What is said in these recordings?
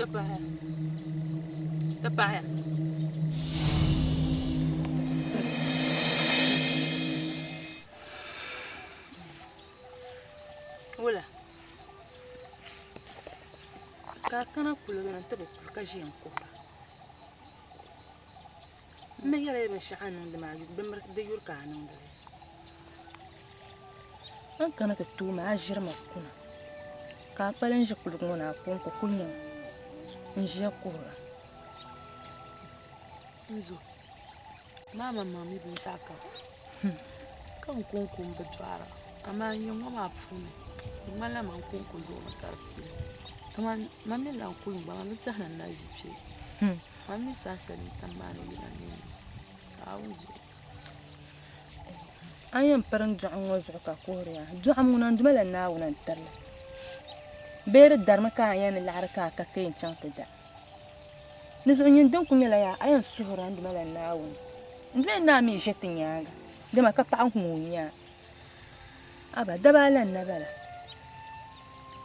Ti paɣiya. Ti paɣiya. Wula ka a kana kuligi ni nti bi kuli ka ʒiya n-kuhira? M mi yɛla binshɛɣu a ni niŋdi maa di yuri ka a niŋdi li. A ni kana ti tooi ma a ʒiri ma kuna ka a kpalim ʒi kuligi ŋɔ ni a kɔŋko kuli nya ma n-ʒiya kuhira. N zo, maa maŋmaŋ mi binshɛɣukam, ka n kɔŋko m-bi dɔɣira, amaa n yɛn ŋɔ maa puuni di ŋmanila man kɔŋko zuɣu ni ka di pili. Kaman man mi lan kulim gba, man bi tɛhi ni n na ʒi kpe. Man mi saha shɛli nintam maa ni yina ni n Naawuni zuɣu. A ni yɛn pirim dɔɣim ŋɔ zuɣu ka kuhiri yaa, dɔɣim ŋuna n-duma la Naawuni n-tiri li. Bee di darimi ka a yɛn ni laɣiri ka a ka ka yɛn chaŋ ti da. Di zuɣu nyin din kul nyɛla yaa, a yɛn suhirila n Duuma la Naawuni. N Duuma Naa mi ʒe ti nyaaŋa, dama ka paɣ ŋɔ n-nyɛ a. Aba, daba a lan na bala.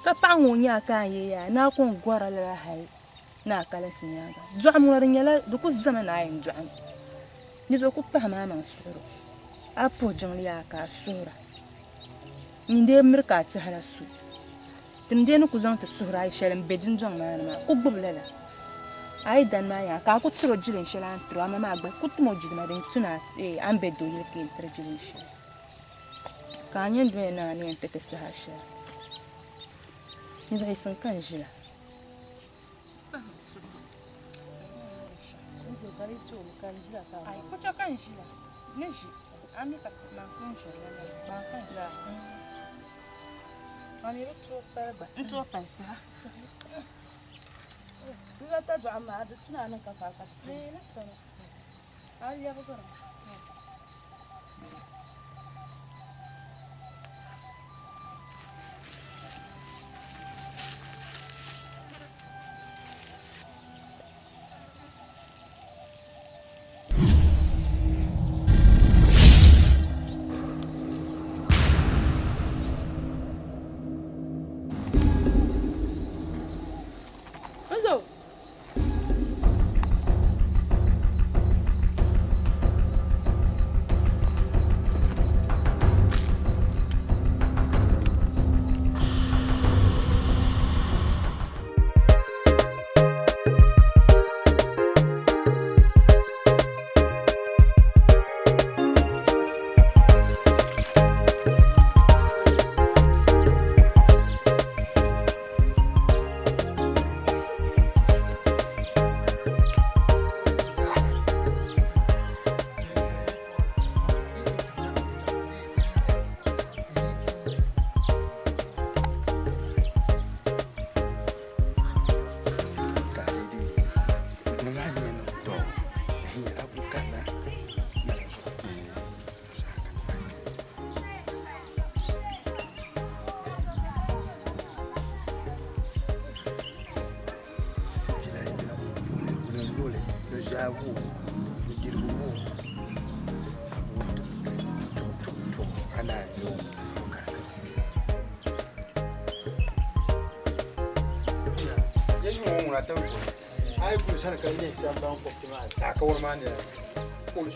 Ka paɣ ŋɔ n-nyɛ a ka a ni yɛ yaa, ni a kɔŋ gɔrila lala hal ni a kalinsi nyaaŋa. Dɔɣim ŋɔ di nyɛla di kul zami ni a yɛn dɔɣim. Di zuɣu kul pahim a maŋ suhiri o. A puhi jiŋli yaa ka a suhira. Nyin dee miri ka a tɛhila so. Ti ni dee ni ku zaŋ ti suhuri a yi shɛli m-be dundɔŋ maa ni maa, ku gbibi lala. A yi dani maa yaha, ka a ku tir o jilin shɛli a ni tir o, amaa maa gba ku tim o jilima din tu ni a ni be dooyili ka yɛn tiri jilin shɛli. Ka a nya n dunia ni a ni yɛn ti ti saha shɛli. N zuɣuyisim ka n ʒila.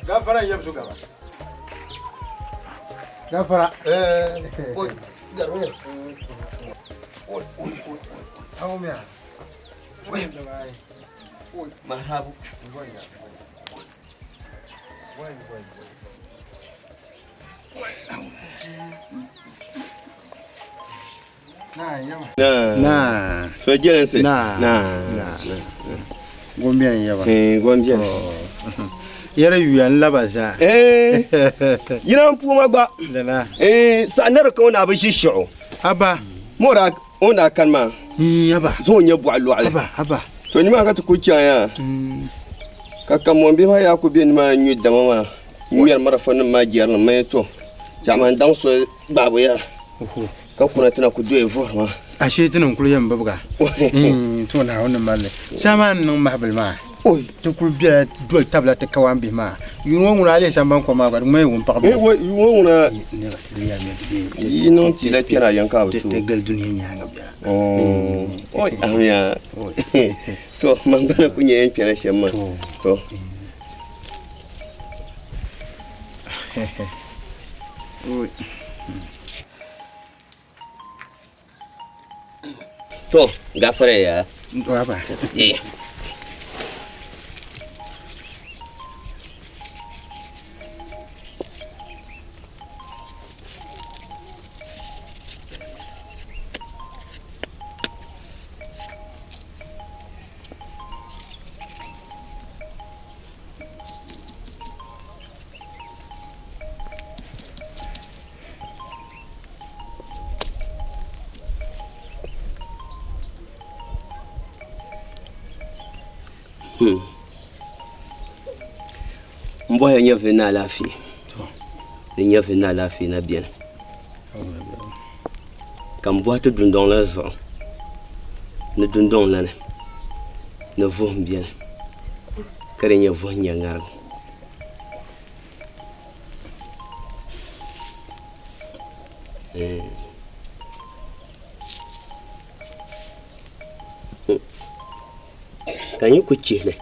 Gafara n yɛbisi gaba. Gafara. Marhabu. Naa. So jelinsi. Naa. Naa. Gom beni yaba. Eh, gom beni. Yɛri yuya n laba zaa. Eh. Yina n puuma gba. Lala. Eh, saɣa nari ka o na bi ʒi shiɣu. Aba. Mo daa o daa kani maa. Aba. Zuŋ nyɛ bɔɣu lɔɣili. Aba, aba. To nimaa ka ti ku chaŋ yaa. Ka kamɔn bihi maa yaa ku be nimaa n nyu dama maa. N ŋmɛri marafa nim maa jɛrilim maa to. Chaɣama n daŋ soli gbaabu yaa. Ka kuna ti na ku doya vuhiri maa. Ashee ti ni n kuli yɛn bibiga. To Naawuni ni mali li. Saa maa ni niŋ mahibili maa. Oi. Ti kuli bela doli tabila ti kawaan bihi maa. Yuuni ŋɔ ŋuna a lihi samban kom maa gba di ŋmani wumpaɣa bihi. Yuuni ŋɔ ŋuna yi niŋ ti la kpɛna yɛn ka bi tooi. Ti gili dunia nyaaŋa bela. Oi amiya. To man gba na ku nyɛ yɛn kpɛna shɛm maa. To. Oi. To, gafara ya. Baba. Eh. Hmm. M bɔhila nyɛvili ni alaafee. Ni nyɛvili ni alaafee na beni. Ka m bɔhi ti dundɔŋ la zuɣu ni dundɔŋ la ni ni vuhim beni ka di nyɛ vuhim nyɛ ŋariŋ. Ka n yi ku chihili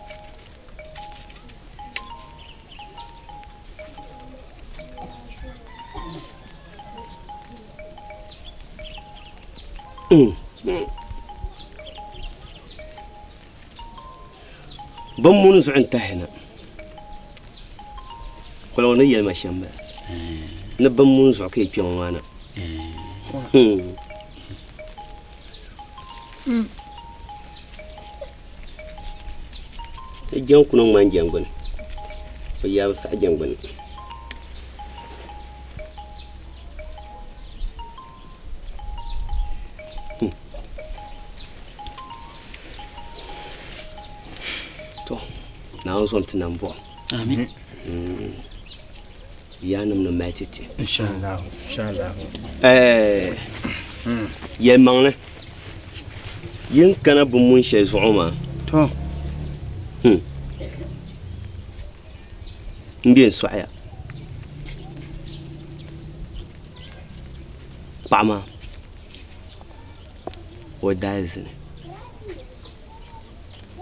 Bin muni zuɣu n tahi na Koligu ni yɛli ma shɛm bala ni bin muni zuɣu ka yi kpɛŋɔ maa na Di jɛŋkuno ŋmani jɛŋgbuni o yaa bi saɣi jɛŋgbuni To, Naawuni zom ti nam buɣim. Amin. Yaannim ni mali ti ti. Inshallah, inshallah. Eh, yɛlimaŋli, yin kana bi mun shɛli zuɣu maa. To. M be n sɔɣiya. Paɣa maa, o daalizini.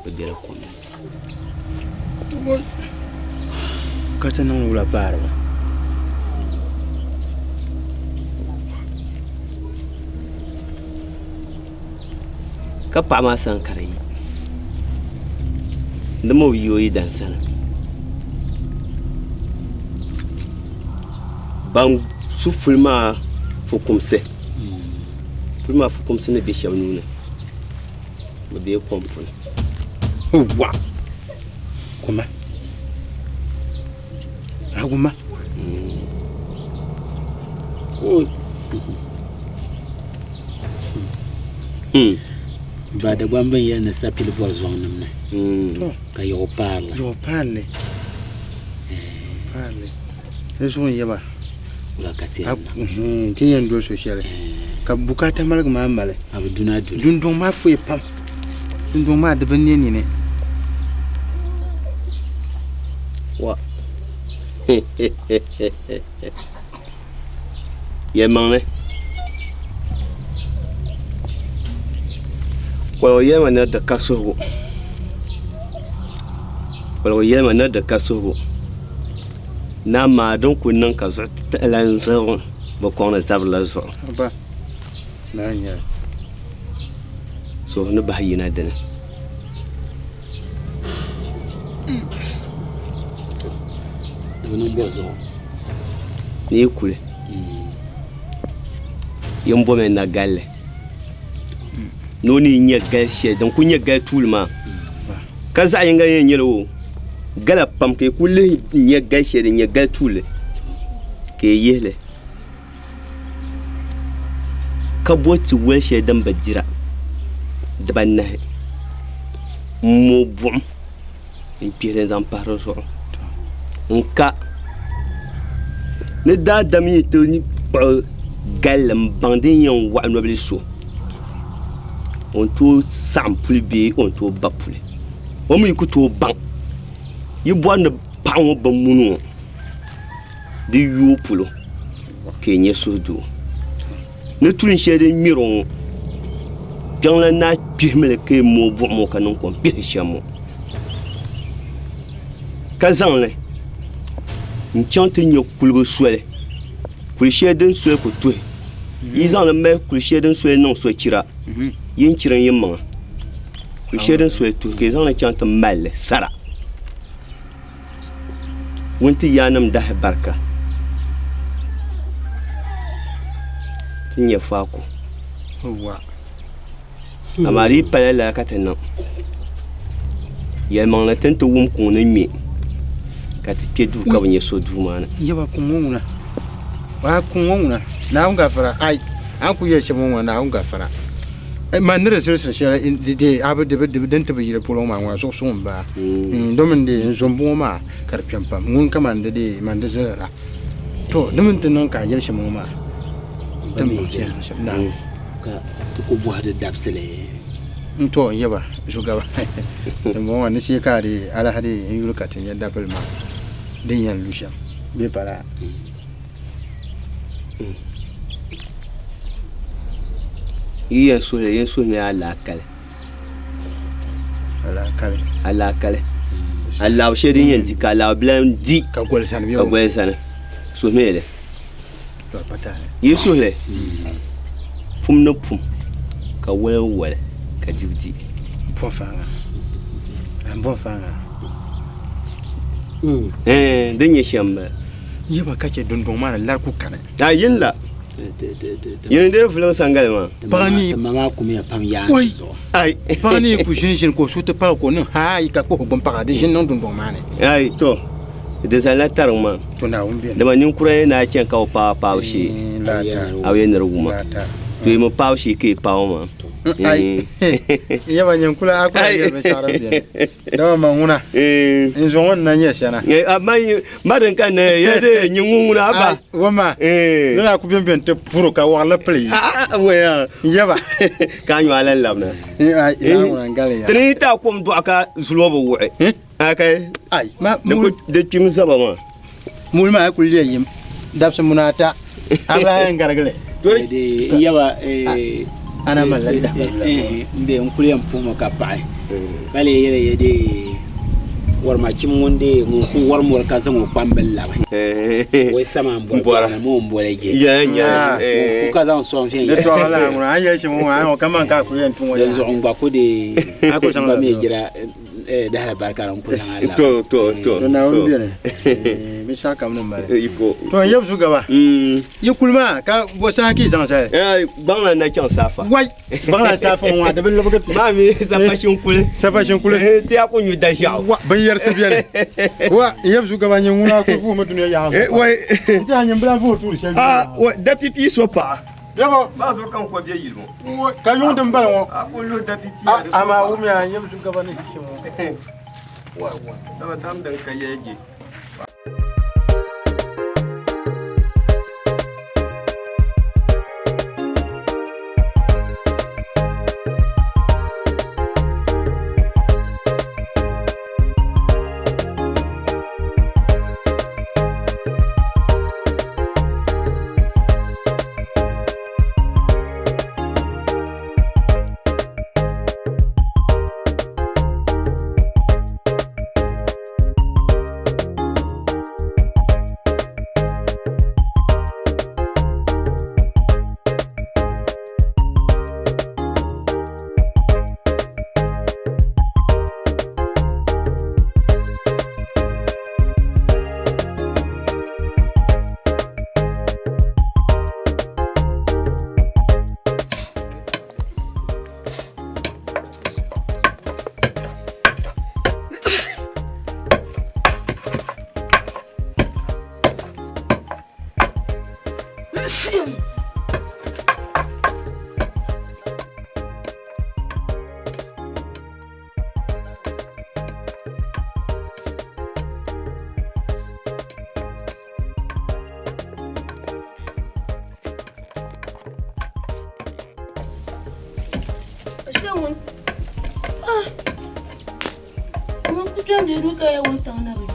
Bɛ bela kom ni. Ka ti niŋ wula paari ba? Ka paɣa maa sani ka di yi, dama o yi o yidan sani. Ban su puli maa fukumsi, puli maa fukumsi ni be shɛba nuu ni. Bɛ be kom puuni. Wa! Kuma. Aguma. Hmm. Ba Dagbaŋ bɛn yɛli ni sapili bɔri zɔŋnim ni ka yiɣi o paari li. Yiɣi o paari li. Paari li. Di zuɣu n-nyɛ ba. Wula ka ti yɛn niŋ? Ti yɛn doli so shɛli ka bukaata maligi maa mali. A bi duna duli. Dunduŋ maa fuya pam. Dunduŋ maa di bi ne nini. Wa. Yɛlimaŋli. Koligu yɛlima ni di ka suhigu. Koligu yɛlima ni di ka suhigu. Ni amaa din kuli niŋ ka zuɣu lan zaŋ bi kɔŋ ni zabiri la zuɣu. So ni bahi yina dini. Ni yi kuli yin bomi na galli ni o ni yi nya gali shɛli din kuli nyɛ gali tuuli maa ka zaɣ yinga yɛn nyɛli o gala pam ka yi ku lihi nya gali shɛli din nyɛ gali tuuli ka yi yihi li ka bo ti woli shɛli din bi dira dibanahi n-mooi buɣim n-kpihili n-zaŋ pahi di zuɣu n-ka ni daadam yi ti kpuɣi galli m-baŋ din yɛn waɣi nobili so o ni tooi saɣim puli bee o ni tooi ba puli. O mi yi ku tooi baŋ yi bɔri ni paɣa ŋɔ bin muni ŋɔ di yooi polo ka yi nya suhudoo. Ni tulin shɛli din ŋmɛr o ŋɔ, kpiɔŋlan naa kpihimi li ka yi mooi buɣim o ka niŋ kom kpihi shɛm ŋɔ, ka zaŋ li n-chaŋ ti nya kuligu soli, kul shɛli din soli ku tuhi. Yi zaŋ li mali kul shɛli din soli niŋ sochira, yi ni chirim yi maŋa. Kul shɛli din soli tuhi ka yi zaŋ li chaŋ ti mali li sara. Ŋun ti yaannim dahi barika ti nya faako. Amaa di yi pala lala ka ti niŋ, yɛlimaŋli ti ni ti wum kuŋ ni ŋme ka ti kpe duu ka bi nya so duu maa ni. Yaba kuŋ ŋɔ ŋuna, a kuŋ ŋɔ ŋuna, Naawuni gafara, ai, a ni kuli yɛli shɛm ŋɔ ŋuna, Naawuni gafara. Man ni di zilisiri shɛli di di a bi di bi di din ti bi yili polo ŋɔ maa ŋuna zuɣu suŋ m-bala. Domin di n zo m-bɔŋɔ maa ka di kpɛm pam. Ŋuni ka man di di man di zilira. To di mini ti niŋ ka a yɛli shɛm ŋɔ maa ti ni baŋ shɛli shɛm. Naam. Ka ti ku bɔhi di dabisili. N to n yaba zugaba dimbɔŋɔ maa ni shee ka a di alaha di n yuli ka ti nya dabili maa din yɛn lu shɛm bee pala. Yi yɛn suhili yɛn suhimi alaakali. Alaakali. Alaakali. Alaabu shɛli din yɛn di ka alaabu bila di. Ka goli sani Ka goli sani. Suhimi li. Yi suhili pum ni pum ka wali wali ka dibu di. Bɔn faaŋa. Bɔn faaŋa. Din nyɛ shɛm m-bala. Yaba ka chɛ dundɔŋ maa ni lari ku kani. A yin la. Yini dee vuliŋ sangali maa. Paɣa ni Ti ma maa kumiya pam yaansi zuɣu. Ai. Paɣa ni ku ʒini ʒini ka o suhu ti paligi ka o niŋ haai ka kpuɣi o gbuni paɣa di ʒini niŋ dundɔŋ maa ni. Ai to di zalila tariŋ maa. To Naawuni beni. Dama ninkura yɛn naai chani ka bi paai paabu shee. A bi yɛn ni di wuma. To yi mi paabu shee ka yi paai o maa. Ai. Yaba ninkura a ku lahi yɛli binshɛɣu din beni. Dama ma ŋuna n zuɣu ŋɔ na nyɛ shɛna. Ma din ka ne ya de nyi ŋun ŋuna aba. Wama ni na ku bɛn bɛn ti puru ka waɣila pili yi. Yaba. Ka nyu ala labina. Tini ta kom dɔɣu ka zuliɔ bi wuɣi. Akai. Ai ma di kpim zaba maa. Muli maa kuli leei yim dabisi muna ata Abraham garigili. Yaba ana malila dahi n be n kuli yɛn puhimi ka paɣi ka lee yɛli ya dee wɔrima chim ŋun dee ŋun ku wɔri mɔri ka zaŋ o kpambili labi o sama n bɔri biɛɣuni mi o ni boli je ŋun ku ka zaŋ sɔŋ viɛnyɛla dinzuɣu n gba ku dee n gba mi jira dahali barika din ku zaŋ a labi. To to to. To Naawuni beni binshɛɣu kam ni mali. Yiko. To n yab zugaba. Yi kuli maa ka bɔ saha ka yi zaŋ zali? Gbaŋla na chaŋ saafa. Wai! Gbaŋla saafa ŋɔ maa di bi libigi ti. Maa mi sapashin kuli. Sapashin kuli. Ti a ku nyu da ʒiɛɣu. Wa binyɛrisi beni. Wa n yab zugaba nyɛ ŋuna ku vuhimi dunia yaɣa zuɣu. Wai! N tiɛha nyini bila vuhiri tuuri shɛli. Ah, wa da pipi so paɣa. Yabo. Maa zuɣu ka n ko bɛ yili ŋɔ. Ka yuŋ din bala ŋɔ. A ku luhi da pipi a di so Amaa wumiya n yab zugaba ni ʒi shɛm ŋɔ. Wa wa. Dama tam din ka yɛli je. Kpɛm bɛ duu ka ya wuntaŋ na bi di.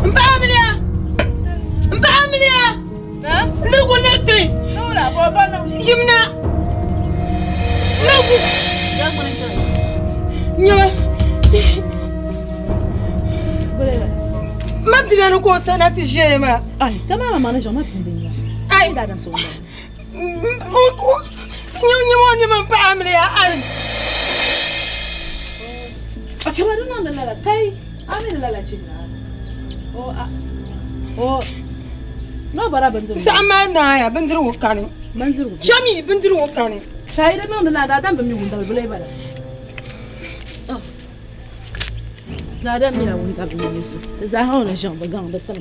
N paɣa amiliya! N paɣa amiliya! Nirigu niriti! Yimna! Nirigu! Nyama! Ma dina ni ka o sana ti ʒiya maa. Ai, kama ma ni ʒiŋ ma tindi nya. Ai! Nyama o nyama n paɣa amiliya ai! A chɛma di niŋdi lala kai a mi ni lala chihi na o a o no bara bindirigu Saɣim maa naaya bindirigu kani. Bindirigu Chami bindirigu kani. Kai di niŋdi lala daadam bi mi wuntabili bi lee bala. Daadam mila wuntabili ni so di zaa ha o ni ʒiŋ bi gaŋ di tiŋ.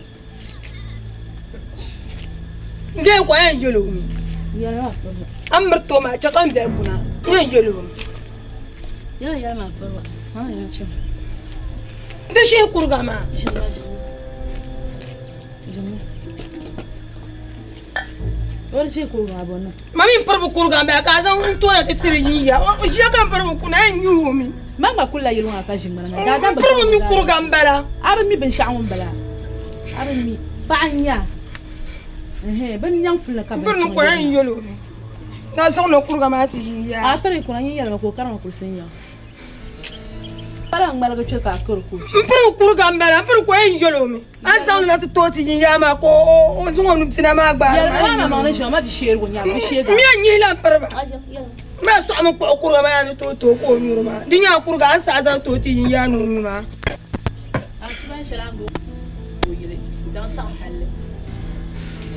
N bɛ ko yɛn yɛl o mi a ni miri to maa chɛ ka n biɛli kuna n yɛn yɛl o mi di shihi kuriga maa ma mi piribi kuriga n bala ka a zaŋ n toona ti tiri yiya ʒiya ka n piribi kuna yɛn nyuhi o mi Man gba kuli la yili ŋɔ ka ʒi ŋmana ŋa. Daadam bi piribi mi kuriga n bala. A bi mi binshɛɣu ŋun bala. A bi mi. Paɣa n nya. Ɛhɛn bin nyaŋ puli ka bin Piri ni ko yɛn yɛl o mi. Na zaŋ na kuriga maa ti yiya. A piri kuna nyin yɛlimi ka o karima kulisi n nyaŋ. Pala ŋmaligi kpe ka a kari ka o che. N piri kuriga n bala. N piri ko yɛn yɛl o mi. A zaŋ na ti tooi ti yiya maa ka o zaŋ o nubina maa gbaai. Yɛlimi maa maŋ ni ʒiya ma bi sheerigu nya bi sheega. N yɛn nyihila n piriba. N maa sɔɣimi kpuɣi kuriga maa ni tooi tooi ka o nyuri maa. Di nyɛla kuriga a ni saɣi zaŋ tooi ti yiya ni o nyu maa.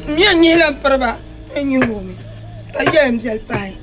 N yɛn nyihila n piriba n nyihi o mi ka yɛli n biɛli pahi.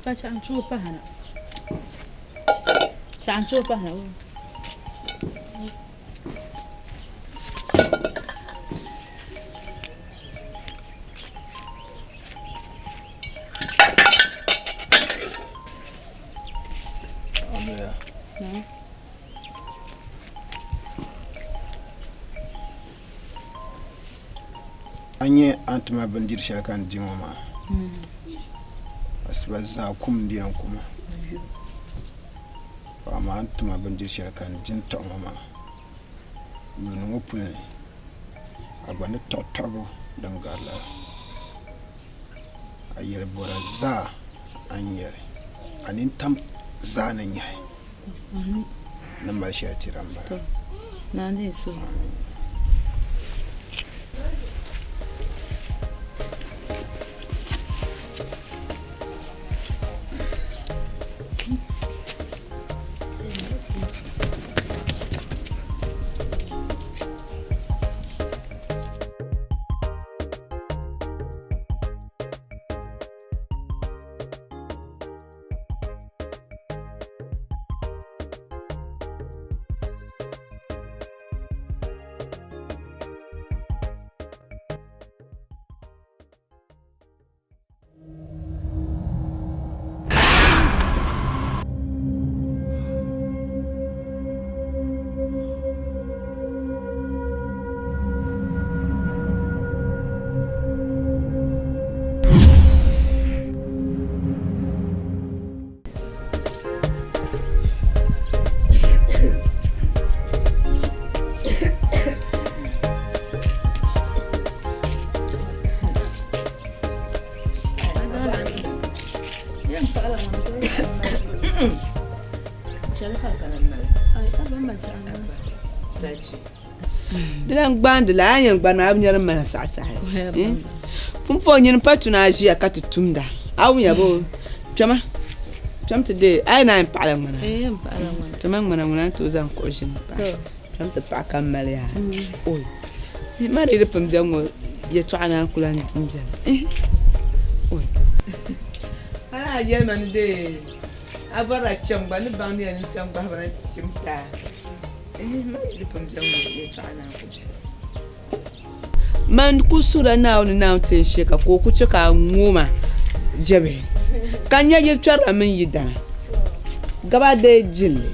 Ka chaɣim chuɣu pahina. Chaɣim chuɣu pahina. A nyɛ a ni ti ma bindiri shɛli ka n di ŋɔ maa, asiba zaa kum n di yɛn ku ma. Amaa a ni ti ma bindiri shɛli ka n di n-tɔɣi ŋɔ maa, yuuni ŋɔ puli ni, a gba ni tɔɣi tɔɣibu din gari lala. A yɛlibɔra zaa a ni nya li, a nintam zaa ni nyahi. Ni mali shɛli tira m-bala. Di lan gbaandi la, a ni yɛn gbani maa, a bi nya din mali a saɣisaɣi. Pumpɔŋɔ nyini pa tuna a ʒiya ka ti tumda. A wunya boo? Kpɛma, kpɛm ti deei, a yi naan paɣila ŋmana. Kpɛma ŋmana ŋuna n tooi zaŋ kuɣu ʒini paɣi. Kpɛm ti paɣi ka mali yaa. Oi, ma di di pun beni ŋɔ yɛtɔɣa naan ku lan beni. Oi, a naan yɛli ma ni deei a bɔrila kpɛm gba ni baŋ ni yɛn niŋ shɛm gbahi ba na ti chim ti a. Man ku suhila Naawuni Naawuni ti yɛn shee ka ka o ku chɛ ka a ŋooi ma jɛbihi, ka n nya yilitɔrila mini yidana gaba deei jilli.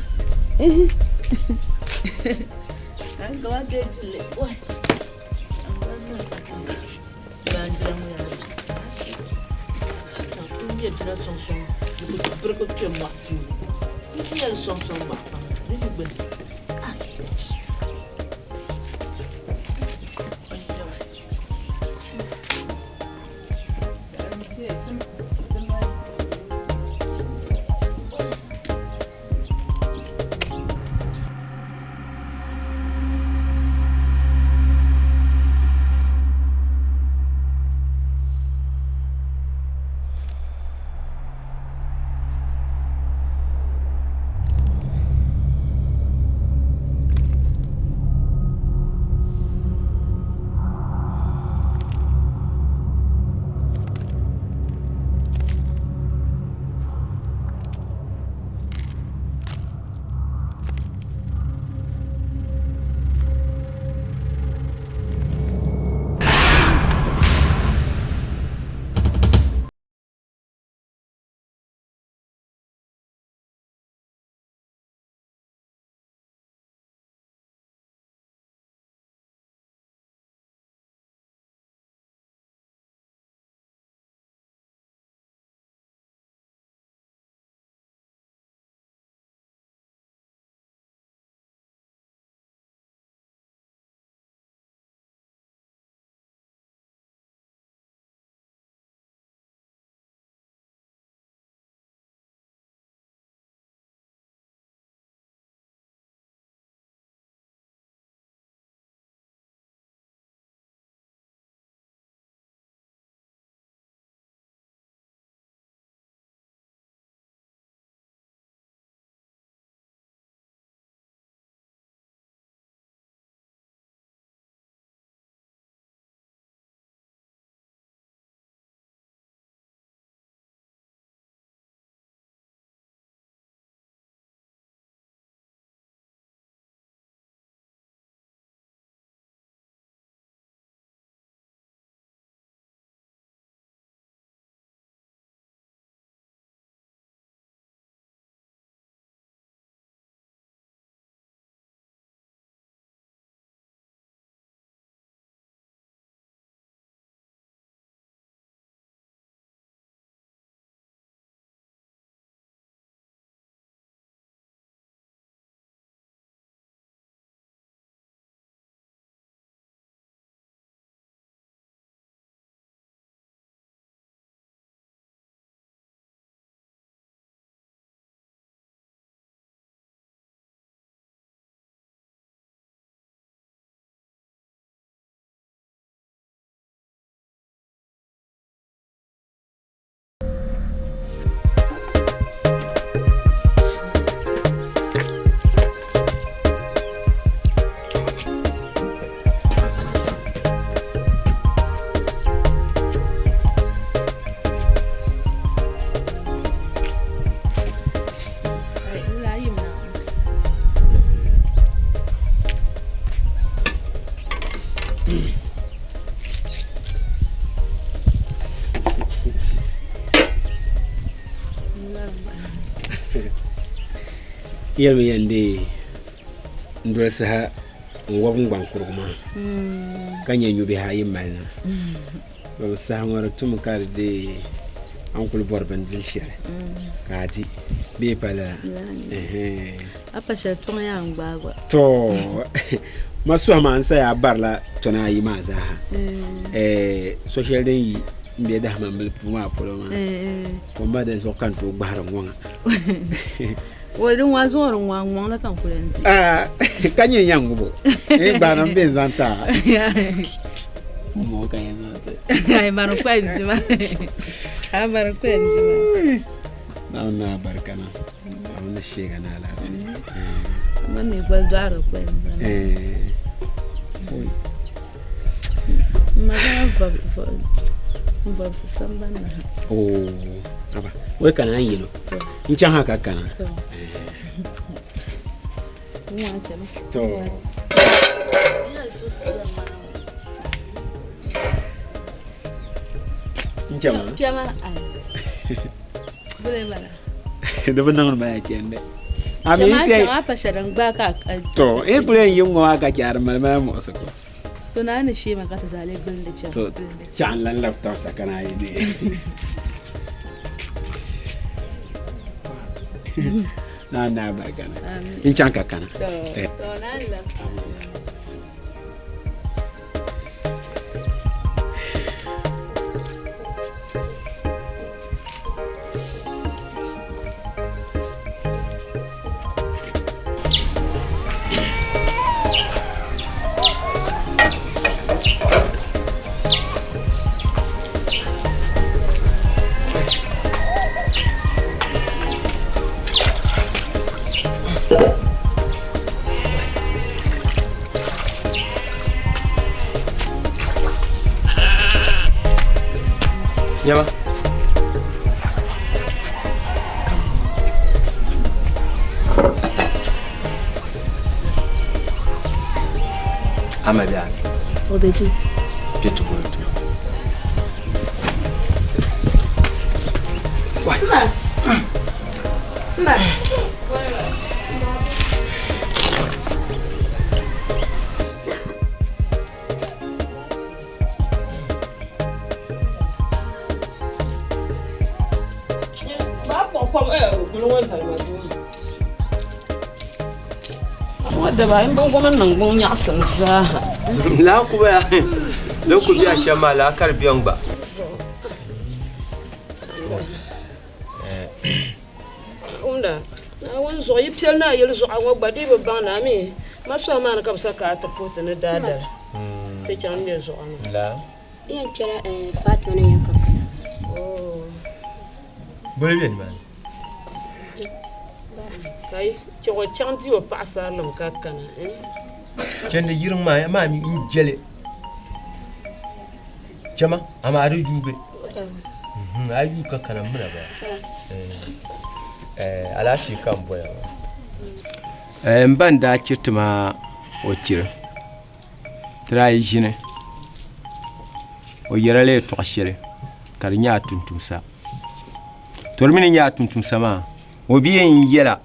Yɛlimi yɛn deei n dolisi ha n wɔbi n gbaŋ kurugu maa ka nyɛ nyubihi ayi mali na bɛ saha ŋɔ di tumi ka di deei a ni kuli bɔri bindiri shɛli ka a di bee pa lala A pa shɛli tɔŋ yaa n gbaai gba. To ma suhi maa n saya a barila tɔna ayi maa zaaha so shɛli din yi n bɛ dahama bili puu maa polo maa ka o ma din zuɣu ka n tooi gbahiri ŋɔŋa. O di ŋɔ zuŋɔ di ŋɔ ŋɔŋ la ka n kuli n di. Ah, ka nyɛ nyaŋ ŋubo. N gbaana m be n zaŋ ta. Mo ka yɛn zaŋ ti. Ai mari n kɔya n di ma. Ai mari n kɔya n di ma. Naawuni ni abarika na. Naawuni ni sheega ni alaafee. Ma mi gba dɔɣiri kɔya n di ma. Ma daa vɔbisi sambani ni ha. Oo, aba, wai kana n yɛlo. N chaŋ ha ka kana. To. N chama. Chama. Bule bala. Di bi niŋdi ma ya chandi. Ami yi te. Chama pa shɛli n gbaai ka. To, e kuli yɛn yi ŋɔ maa ka chɛ a di mali mali muɣisigu. To naa ni shee ma ka ti zaa lee gilindi chana. To, chaɣ n lan labi tabisa ka naa yi deei. Naa ni barika na. N chaŋ ka kana. To, naa ni labi. Nyama. Ama bɛ ani. O be duu. Kpe ti boli ti ma. Mma. Mma. Laa ku baya di ku biɛhi shɛm maa laa ka di biɛŋ gba. Wumda, Naawuni zuɣu yi piɛli ni a yili zuɣa ŋɔ gba dii bi baŋ ni a mi ma suha maa ni ka bɛ sa ka a ti puhi ti ni daadali ti chaŋ ŋmɛ zuɣa maa. N yɛn kpɛla Fatima ni yɛn ka kana. Boli bɛ nimaani. Kai, chɛ o chaŋ di o paɣasarilim ka kana. Chɛndi yiriŋ maa amaa mi n jɛli chɛma amaa di yuugi a yuui ka kana m mina ba alaafee ka n boya maa. N ba n daa chiri ti ma o chiri ti daa yi ʒini o yɛrila yɛltɔɣa shɛli ka di nyɛ a tumtumsa to di mi ni nyɛ a tumtumsa maa o bi yɛn yɛla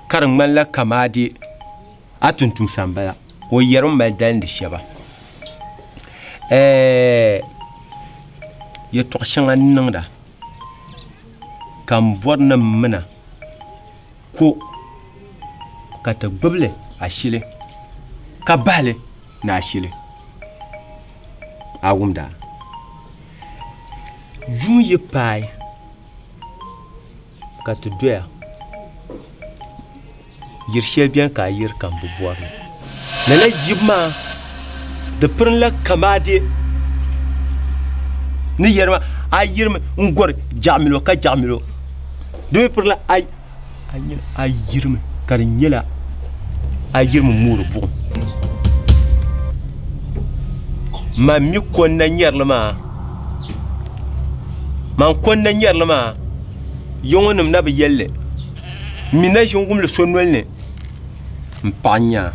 ka di ŋmanila kamaadi a tumtumsa m-bala o yɛrimi mali dalindi shɛba yɛltɔɣa shɛŋa n-niŋda ka m bɔri ni m mina ko ka ti gbubi li ashili ka bahi li ni ashili a wumda yuŋ yi paai ka ti doya yiri shɛli beni ka a yiri ka m bi bɔri li. Lala yibu maa di pirinla kamaade ni yɛri maa a yirimi n gɔri jaɣamilo ka jaɣamilo di mi pirila a a yirimi ka di nyɛla a yirimi moori buɣum. Man mi ko n na nyɛrili maa man ko n na nyɛrili maa yiŋɔ nim na bi yɛlli n mi na ʒi n wumli so noli ni n paɣa n nya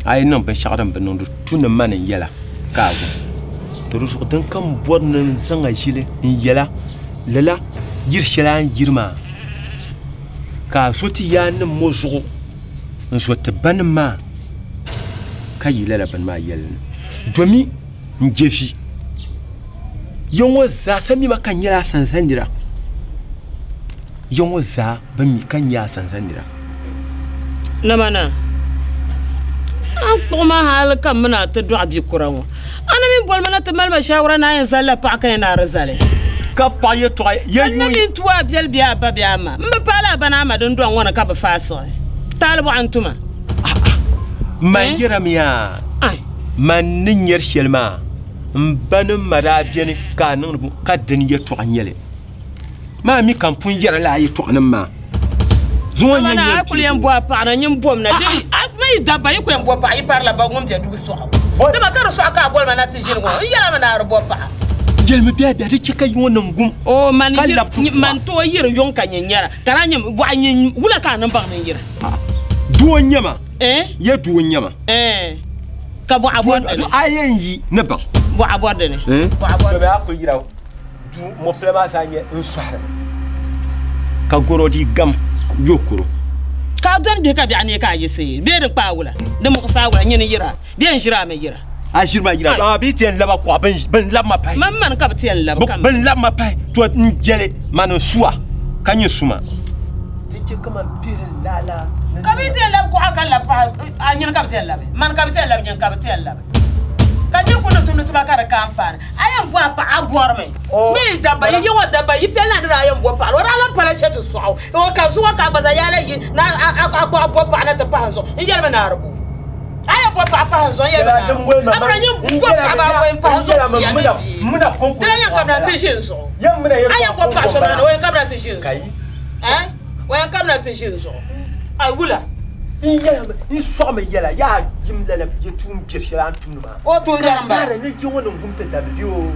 a yi niŋ binshaɣu din bi niŋdi tu ni mani n yɛla ka a wum to di zuɣu din kam bɔri ni n zaŋ a ʒili n yɛla lala yiri shɛli a ni yiri maa ka a zo ti yaannim ŋɔ zuɣu n zo ti banim maa ka yi lala bini maa yɛlli ni domi n je vi ya ŋɔ zaa sa mi ma ka n nyɛla asanza nira ya ŋɔ zaa bi mi ka n nyɛ asanza nira. Namana, a ni kpuɣi ma hali ka m mini a ti dɔɣi bikura ŋɔ, a ni mi boli ma na ti mali ma shaawara ni a yɛn zalila paɣa ka yɛn ni a di zali. Ka paɣa yɛtɔɣa yɛ yuui. N ni mi n-tu a biɛli bee a ba bee a ma, m bi paai la a ba ni a ma dindɔŋ ŋɔ ni ka bi faai siɣi. Taali bɔɣu n-tu ma. Man yɛrimi yaa, man ni nyari shɛli maa, m ba ni m ma daa beni ka a niŋdi ka dini yɛtɔɣa n-nyɛ li. Maa mi ka n pun yɛri lala yɛtɔɣanim maa. Zuŋɔ n-yɛn nyɛ m kuli yɛn bo a paɣa na nyin bom na di a ma yi dabba yi ku yɛn bo paɣa yi parila ba ŋun be duu sɔɣu dama ka di sɔɣu ka a boli ma na ti ʒini ŋɔ n yɛla mi ni a di bo paɣa. Yɛlimi biɛhi biɛhi di chɛ ka yi ŋɔ niŋ gum O man ka labi ti man tooi yiri yuŋ ka nyin nyɛra ka daa nyɛ bɔɣu nyin wula ka a niŋ baŋ ni n yira. Doo n-nyɛ ma. Ya doo n-nyɛ ma. Ka bɔɣa bɔri dini. A yɛn yi ni baŋ. Bɔɣa bɔri dini. Bɔɣa bɔri dini. A kuli yira duu mɔpila maa zaa nyɛ n sɔhirimi ka gɔro dii gam yo kuro. Ka a dɔni bihi ka biɛɣu neei ka a yiɣisi bee di kpaai wula, di muɣisi a wula, nyini yira bee n ʒiri a mi yira. A ʒiri ma yira amaa bɛ yi ti yɛn lab a kuɣa bɛn lab ma pahi. Man mani ka bɛ ti yɛn lab ka. Bɛn lab ma pahi to n jɛli mani n su a ka nyɛ suma. Din chɛ kaman bihiri lala. Ka bɛ yi ti yɛn lab kuɣa ka lab pahi a nyini ka bɛ ti yɛn labi, mani ka bɛ ti yɛn labi nyini ka bɛ ti yɛn labi. Ka nir ku ni tumdi tuma ka di ka anfaani. A yɛn bo a paɣa a bɔrimi. Mi dabba yi yiŋɔ dabba yi piɛli na ni daa yɛn bo paɣa o daa lan pala shɛ ti sɔɣ o. Ka zuŋɔ ka a gba zaa yaa lahi yi ni a bo paɣa na ti pahi n zuɣu n yɛlimi ni a di bo. A yɛn bo paɣa pahi n zuɣu n yɛlimi ni a di bo. A bɔra nyin bo paɣa maa bɔi m-pahi n zuɣu tia ni di. Di lan yɛn kabina ti ʒi n zuɣu. A yɛn bo paɣa so maa ni o yɛn kabina ti ʒi n zuɣu. O yɛn kabina ti ʒi n zuɣu. Ai wula? N yɛlimi, n sɔɣimi yɛla, yaa yim lala bɛ tuun biɛri shɛli a ni tumdi maa. O tuun biɛri m-bala. Ka taari ni yi ŋɔ niŋ gum ti dabili bɛ o.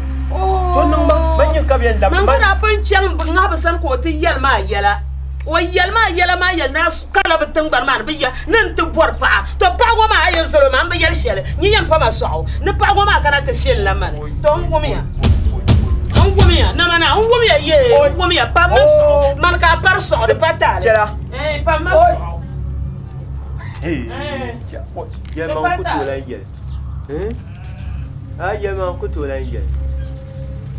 To niŋ ma, man nyini ka bɛ yɛn labi ma. Man ka daa pun chaŋ ŋahi bɛ sani ka o ti yɛli ma a yɛla. O yɛli ma a yɛla maa yɛli ni a karila bɛ tiŋgbani maa ni bɛ ya ni n ti bɔri paɣa. To paɣa ŋɔ maa a yɛn zali o maa m bi yɛli shɛli, nyin yɛn pa ma sɔɣu ni paɣa ŋɔ maa kana ti fiɛli la mani. To n wumya, n wumya, nama naa, n wumya yee, n wumya, pa ma sɔɣu, mani ka a pari sɔɣu di pa taali. Pa ma sɔɣu. Yɛlimaŋ ku tooi lan yɛli. Yɛlimaŋ ku tooi lan yɛli.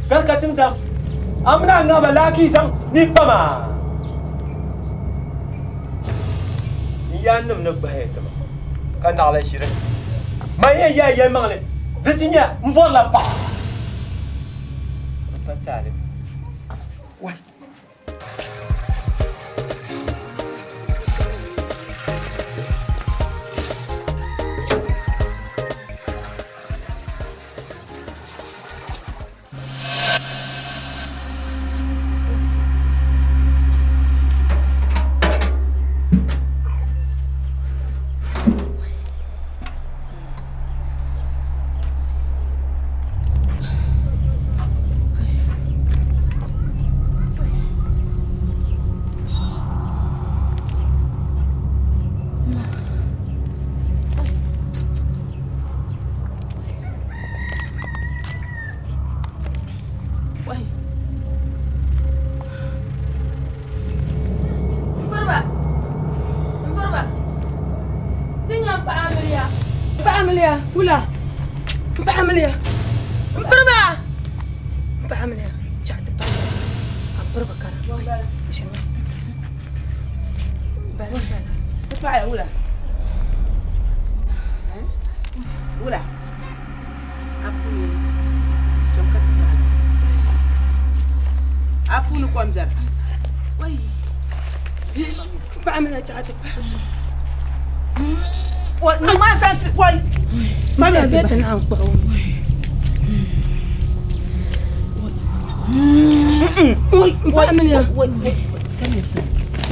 Gari ka tiŋ dam, a mini a ŋahiba laaki zaŋ ni pam a. N yaannim ni gbahi ti ma, ka naɣila ʒiri. Man yɛn yaai yɛlimaŋli, di ti nya m bɔrila paɣa. M pa taali. Wai!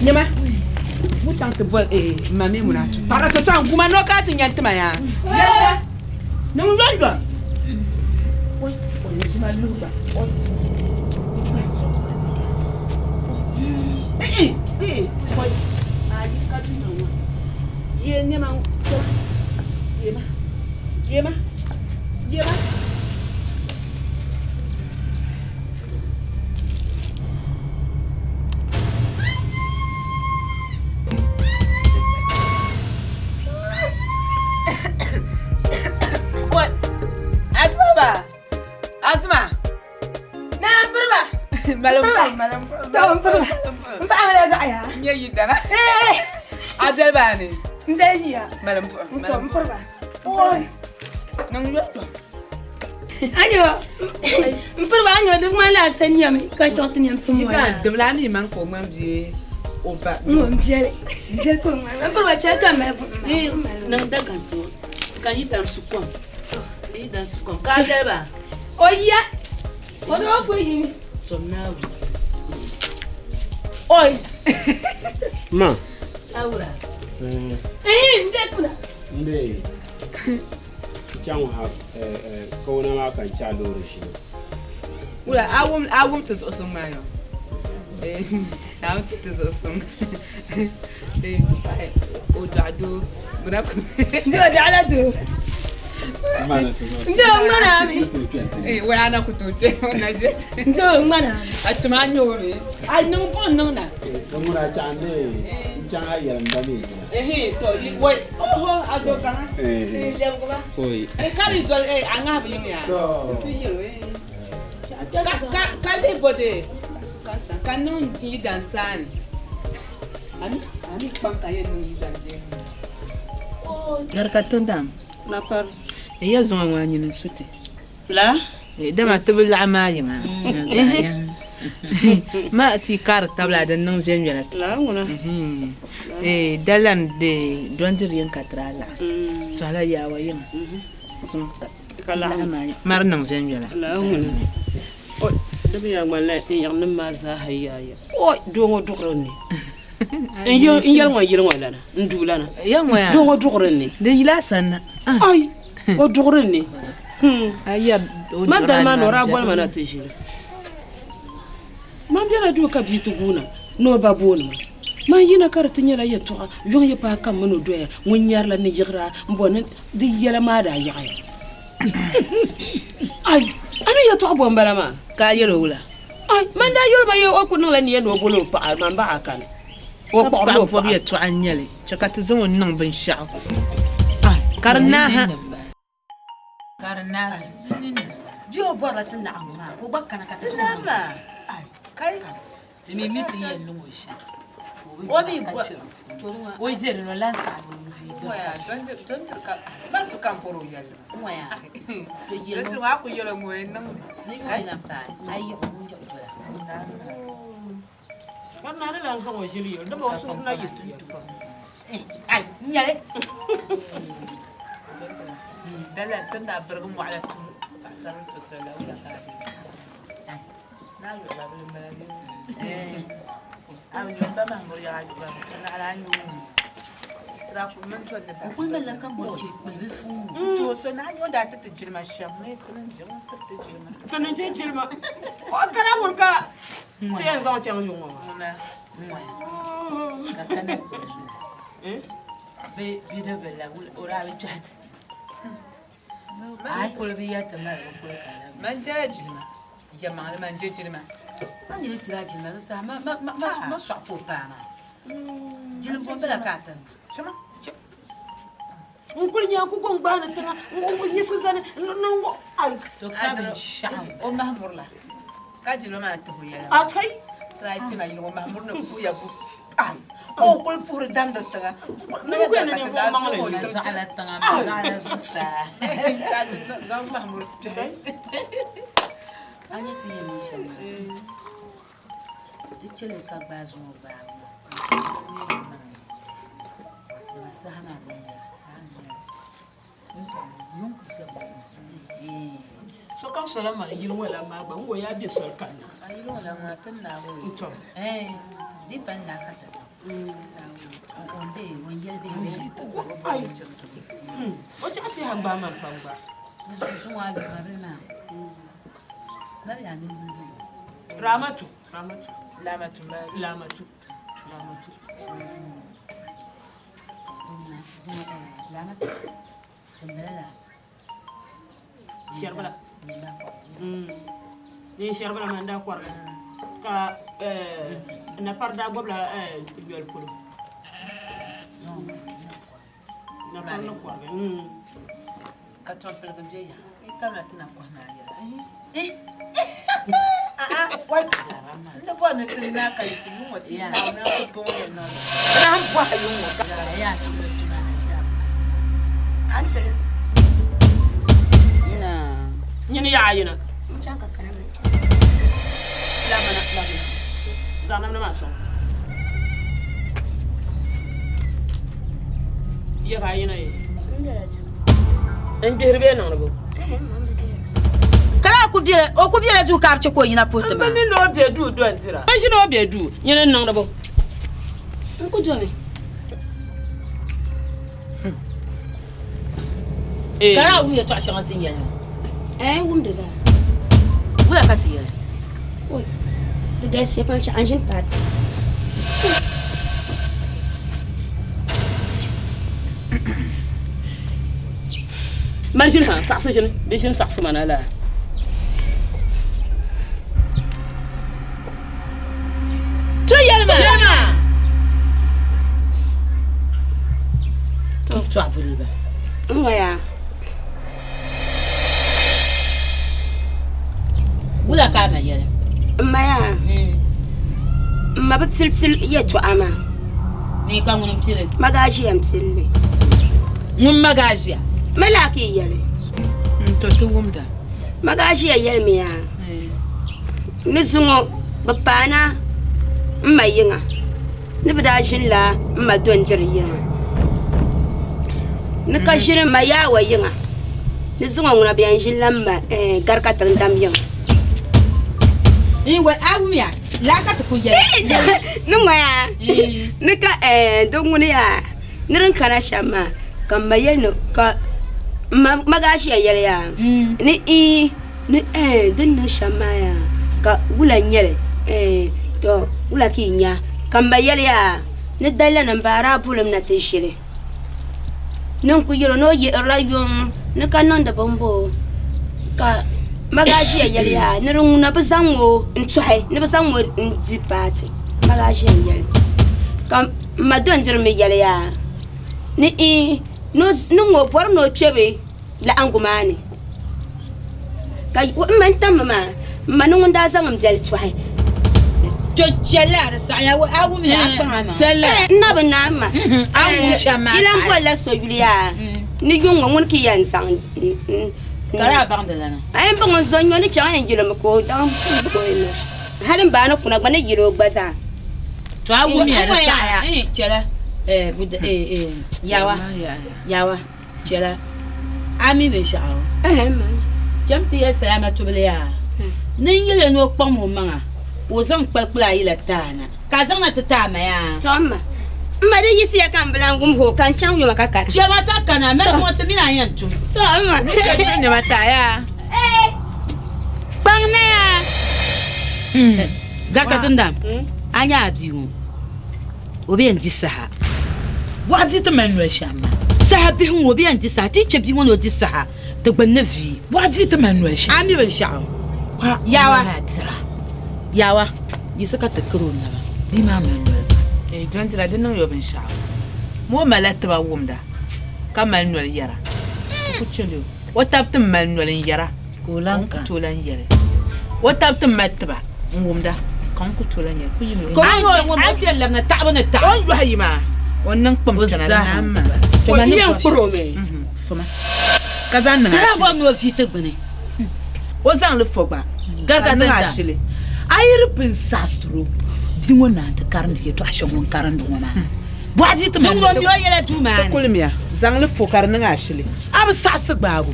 Nyama, bu chaŋ ti boli ma Maimuna paɣa so tɔŋ guma no ka ti nya tima yaa. Niŋ lɔndɔn. Azuma ba Azuma na piriba malim pa n paɣa mali zaɣa ya n nyɛ yi dana a doli ba ni n dali yiya malim puɣu n to n piriba niŋ yɔtɔ Ayo, n piriba a nyɛ di ŋmanila a sa niɛmi ka chaŋ ti niɛmsi ŋɔ yaa. Dimla a mi man ka o ŋmani bia o ba. Ŋɔ n biɛli, n biɛli ka o ŋmani. N piriba chɛli ka mali buɣim maa. Niŋ dagansi ŋɔ ka yi dan su kom. Yi dan su kom ka a biɛli ba. O ya, o doo kuli yimi. Som Naawuni. Oi. Ma. Awura. Eh, n bɛ kuna. N bɛ. Chaŋ ha kawuna maa ka n chɛ a loori ʒini. Wula a wum ti zuɣu suŋ maa yɔ? Naawuni ti ti zuɣu suŋ. O dɔɣi doo. Ndi o dɔɣila doo. Ndi o ŋmana mi. Wai a na ku tooi kpe o na ʒe. Ndi o ŋmana mi. A tim a nyɛ o mi. A niŋ buɣim niŋ na. Ka ŋuna chaŋ n chaŋ a yɛli m ba mi ʒina. To wai oho a zo gaŋa. Lɛbigi ba. Ka di doli a ŋahibu yiŋ yaa. Ti yɛl o ka lihi bo de ka niŋ yi dan saani. A mi kpaŋ ka yɛn niŋ yi dan jɛli. Gari ka tindam. N ya zuŋɔ ŋɔ nyini n su ti. La? Dama ti bi laɣim maa yiŋa. Ma ti kaari tabila din niŋ viɛnyɛla ti. Dalan de dɔndiri yin ka tiri a laɣim. Sɔhila yaawa yiŋa. Zuŋɔ ka laɣim maa mari niŋ viɛnyɛla. Di mi yaa ŋmanila n yiŋnim maa zaa ha yaaya. Oi, doo ŋɔ duɣiri n ni. N yɛli ŋɔ yili ŋɔ lana, n duu lana. Doo ŋɔ duɣiri n ni. Di yila a sanna. Ai, o duɣiri n ni. Ma dali maa ni o daa boli ma na ti ʒili. Man bela duu ka bia ti guuna ni o ba booni ma. Man yina ka di ti nyɛla yɛtɔɣa yuŋ yi paai kam mini o doya ŋun nyarila ni yiɣira m-bɔ ni di yɛla maa daa yaɣiya. Ai, a mi yɛtɔɣa bɔ m-bala maa? Ka a yɛl o wula? Ai, man daa yɛl o ba yee o ku niŋla nia ni o boli o paɣa, man baɣa a kani. O Ka kpuɣirila paɣa o bɔbu paɣa. yɛtɔɣa n-nyɛ li, chɛ ka ti zaŋ o niŋ binshɛɣu ka di naai ha. Ka di naai bɛ o bɔrila ti laɣiŋgu maa ka o gba kana ka ti zaŋ o niŋ. Ti mi mi ti yɛn niŋ o shɛm. O mi bɔ o yi be di ni o lan saɣim o nuhi Ti yɛn zaŋ chaŋ yuŋ ŋɔ maa. N kuli nya n ku goŋ gbaani tiŋa n yiɣisi zani n ai. To ka binshɛɣu o mahimurila ka jilima maa tahi o yɛla A kai. Try kpina yili ŋɔ mahimuri ni puhiya bu ai o kuli puhiri damdiri tiŋa Ni ku ni ninvuɣu maŋli ni zaɣila tiŋa ma zaɣila zuɣusaa. Zaŋ mahimuri kpɛhi. A nyɛ ti yɛn niŋ shɛm maa ti chɛli ka gbaai zuŋɔ gbaabu maa dama saha maa bi yɛra. Sokam sola maa yili ŋɔ la maa gba n ŋɔ yaa be soli kanna. A yili ŋɔ la maa ti naagi o. N-tom. Di pa n naa ka ti niŋ. O be o yɛli bihi bee. Ai. O chaɣ ti ha gbaai man pam gba. Di zuɣu zuŋɔ a yuma bili maa. Mabila a niŋ bili. Ramatu. Ramatu. Lamatu ma. Lamatu. Lamatu. Shɛribila. Ni shɛribila maa n daa kɔrila ka napari daa gbubila yoli polo. Napari ni kɔrigi. Ka tɔmpiligu bɛ ya. Yi tamla ti na kɔhi maa yɛla. N ni bɔri ni ti naai ka yiɣisi yuŋ ŋɔ ti yi naai na ku bɔŋɔ yɛn niŋ li. Ti lahi bɔhi yuŋ ŋɔ ka. Nyini yaɣa yina. N chaŋ ka kana maa. Labina, labina. Zaŋ namda maa sɔŋ. Ya ka a yina ye? N bela duu. N gbihiri bee niŋdi bo? Kala o ku bela duu ka a bi chɛ ka o yina puhi ti maa. M bi mi ni o be duu dɔndira. N ʒini o be duu, nyini n-niŋdi bo? N ku domi. Ka a wum yɛtɔɣ shɛŋa ti ni yɛli maa? Ɛɛn, n wum di zaa. Wula ka ti yɛli? Oi, di galisiya pam chɛ a ni ʒini paai ti. Man ʒini ha, saɣisi ʒini, bɛ ʒini saɣisi ma na laa. To yɛli maa. To to a buli ba. N waya. Wula ka a ma yɛli? N ma yaa. N ma bi pili pili yɛltɔɣa maa. Ni ka ŋuni m-pili? Magaaʒiya m-pili li. Ŋun magaaʒiya? Ma laa ka yi yɛli. N to ti wumda. Magaaʒiya yɛlimi yaa. Ni zuŋɔ bɛ paana m ma yiŋa ni bɛ daa ʒinila m ma dɔndiri yiŋa ni ka ʒini m ma yaawa yiŋa ni zuŋɔ ŋuna bɛ yɛn ʒinila m ma Garikatiŋdam yiŋa. Ni ŋɔ yaa ni ka di ŋuni yaa ni din kana shɛm maa ka m ma yɛli ni ka m ma Magaashia yɛli yaa ni ii. Ni ɛɛn din niŋ shɛm maa yaa ka wula n-nyɛ li ɛɛn tɔ wula ka yi nya ka m ba yɛli yaa ni dalila ni m ba daa bulim na ti ʒili ni n ku yɛl o ni o yihirila yuŋ ni ka niŋdi bimbo ka Magaaʒia yɛli yaa ni di ŋuna bɛ zaŋ o n-tɔhi ni bɛ zaŋ o n-di paati Magaaʒia n-yɛli ka m ma Dɔndiri mi yɛli yaa ni ɛɛn ni ŋ-o bɔri ni o kpe bɛ laɣingu maa ni. Ka n ma n-tam mi maa, m ma ni ŋun daa zaŋ m biɛli tɔhi. To chɛli a di saɣiya a wum ya a kpaŋ a maŋa. Chɛli. N na bi naai ma. A wum shɛm maa Yi lan saɣiya. bolila so yuli yaa ni yuŋ ŋɔ ŋuni ka yi yɛn zaŋ n. Ka daa baŋdi lana. A yɛn baŋ o zo n-nyo ni chaŋ yɛn yilimi ka o daŋ ka o yɛn niŋ shɛm. Hali m ba ni kuna gba ni yili o gba zaa. To a wum ya di saɣiya. Chɛla yawa yawa. Chɛla, a mi binshɛɣu? Cham ti yɛli Salamatubili yaa ni n yɛli ni o kpaŋm o maŋa ka o zaŋ kpalikpila ayi la ti a na, ka a zaŋ na ti ti a ma yaa. Tɔ m ma, m ma di yiɣisiya ka m bi lan wum o ka n chaŋ yoma ka kana. Chama ka kana, mali sɔŋ ti mini a yɛn tum. Tɔ m ma. Ni chɛ ti nɛma ti a yaa. Kpaŋ na yaa. Garikatindam, a nya a bia ŋɔ? O bi yɛn di saha. Bɔɣa vi ti mali noli shɛm maa. Saha bihi ŋɔ o bi yɛn di saha. Ti yi chɛ bia ŋɔ ni o di saha, ti gbunni vi. Bɔɣa vi ti mali noli shɛm. A mi binshɛɣu? Yawa. Yawa, yiɣisi ka ti kari o naba. Bia maa mali noli pam. Ee, Dɔndira, di niŋ ya o binshɛɣu. Ma o malila tiba wumda ka mali noli yɛra. Di ku chɛli o. O tab ti mali noli n-yɛra ka o lan ku tooi lan yɛli. O tab ti mali tiba n-wumda ka n ku tooi lan yɛli. Ku yimi o Ka o ni chaŋ ŋɔ maa, o ti yɛn labina taɣibu ni taɣi. O ni yɔhi yi maa, o ni niŋ kpam kpɛna di naan maa. O yɛn kpuri o mi. Foma ka zaŋ niŋ Ka daa ashili. bɔri ni o vi ti gbuni. O zaŋ li fo gba ka niŋ ashili. A yi di pun saɣisir o, bia ŋɔ naan ti karindi yɛtɔɣ shɛŋa o ni karindi ŋɔ maa. Bɔɣu vi ti mali noli. Ti kulimiya, zaŋ li fo ka di niŋ ashili. A bi saɣisi gbaabu,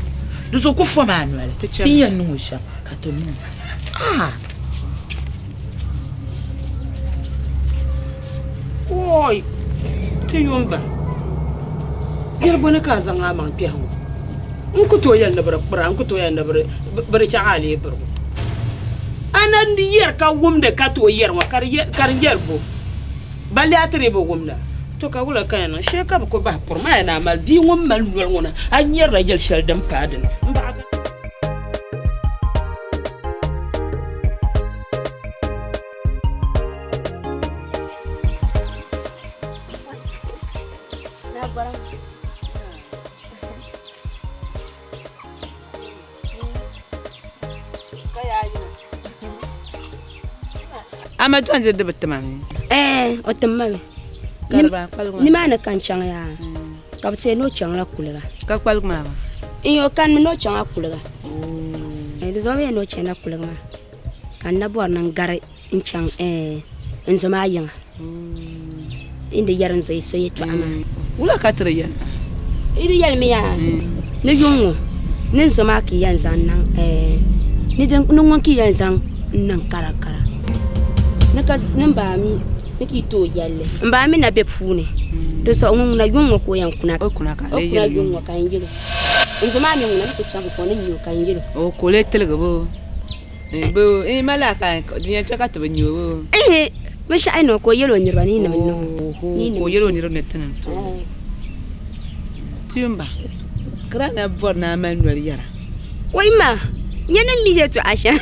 di zuɣu ku fom a noli. Ti Ti chɛmi. yɛn niŋ o shɛm ka ti niŋ o. Ah! Oi! Ti yumba, yɛli bɔ ni ka a zaŋ a maŋ kpɛhi ŋɔ? N ku tooi yɛli ni bɛ di kpira, n ku tooi yɛli ni bɛ di chaɣ a lee birigu. A na yɛri ka wumdi ka tooi yɛri ŋɔ ka di yɛli bo? Balli a ti dii bi wum la, to ka wula ka yɛn niŋ? Shee ka bɛ ku bahi puri maa yɛn a mali bia ŋun mali noli ŋɔ na, a nyarila yɛl shɛli din paai dini m-baɣa ka. A ma John di bi tima mi? Ɛɛ, o tim ma mi. Kariba, kpaligu maa. Nimaani ka n chaŋ yaa, ka bɛ ti yɛli ni o chaŋla kuliga. Ka kpaligu maa ba? N o kanimi ni o chaŋla kuliga. Di zuɣu mi ni o chana kuligi maa ka n na bɔri ni n gari n chaŋ n zo maa yiŋa n di yɛri n zo yi so yɛtɔɣa maa. Wula ka ti di yɛli maa? Yi di yɛlimi yaa ni yuŋ ŋɔ ni n zo maa ka yi yɛn zaŋ niŋ ni ŋun ka yi yɛn zaŋ niŋ karakara ni ka ni m baa mi ni ka yi tooi yɛlli. M baa mi na be puuni di zuɣu ŋun ŋuna yuŋ ŋɔ ka o yɛn kuna. O kuna ka O kuna yuŋ ŋɔ ka n yɛl o. N zo maa mi ŋuna ni ku chaŋ ka o ni nya o ka n yɛl o. O ka o lee tiligi boo? Boo n mali ka di yɛn chɛ ka ti bi nya o boo? Ihi, binshɛɣu yi niŋ ka o yɛl o niriba ni yi nim niŋ o. Ka o yɛl o niriba ni ti niŋ ti o. Tuumba, ka daa na bɔri ni a mali noli yɛra. Wai ma, nyɛ ni mi yɛtɔɣa shɛm.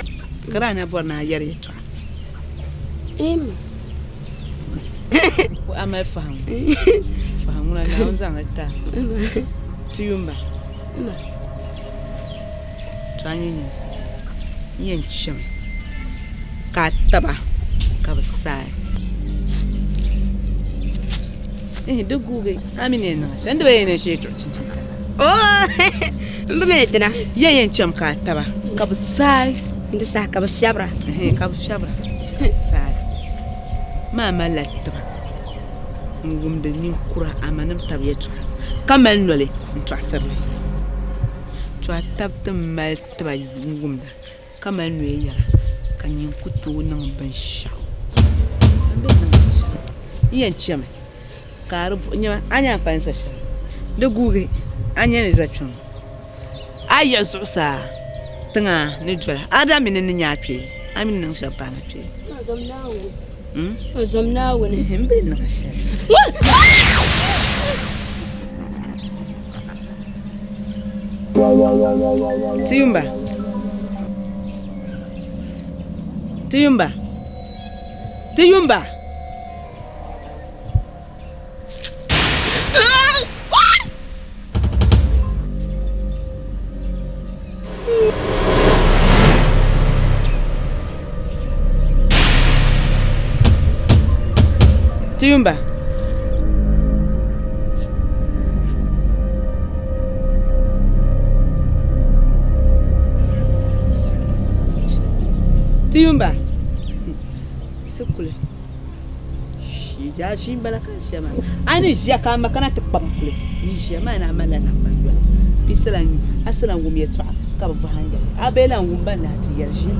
Ka daa na bɔri ni a yɛri yɛtɔɣa. Ema. A mali fahim. Fahim ŋuna Naawuni zaŋ li ti a. Tuumba. To a nyɛ nyini n yɛn chɛmi ka a taba ka bi saai. Ihi di guugi a mi ni yɛn niŋ shɛm n di bi yɛn niŋ shee tuɣi chinchin tali. M bi mi ni dina. Yɛn yɛn chɛmi ka a taba ka bi saai. N di saha ka bi shɛbira. Ka bi shɛbira ka bi saai. Maa malila tiba n wumdi ninkura amanim tabi yɛltɔɣa ka mali noli n tɔɣisiri li. To a tab ti mali tiba n-wumda ka mali noya yɛra, ka nyin ku tooi niŋ binshɛɣu. M bi niŋ binshɛɣu. N yɛn chami ka a di buɣi nyama a ni a kpalim sa shɛli. Di guugi a nya ni za kpiɔŋ. A yiɣi zuɣusaa tiŋa ni dola. A daa mi ni n ni nya a kpee, a mi ni niŋ shɛm paai na kpee. O zom Naawuni. M bi niŋ shɛli. Tiyumba. Tiyumba. Tiyumba. Tiyumba. Tiyumba. Sikuli. Daa ʒi m-bala ka n ʒiya maa. A ni ʒiya ka a ma kana ti kpa ma kuli. N ʒiya maa ni a malila naŋgban yoli. Bɛ a si lan wum yɛtɔɣa ka bɛ bɔhi a n-yɛli. A bee lan wum ba ni lahi ti yɛli ʒiya.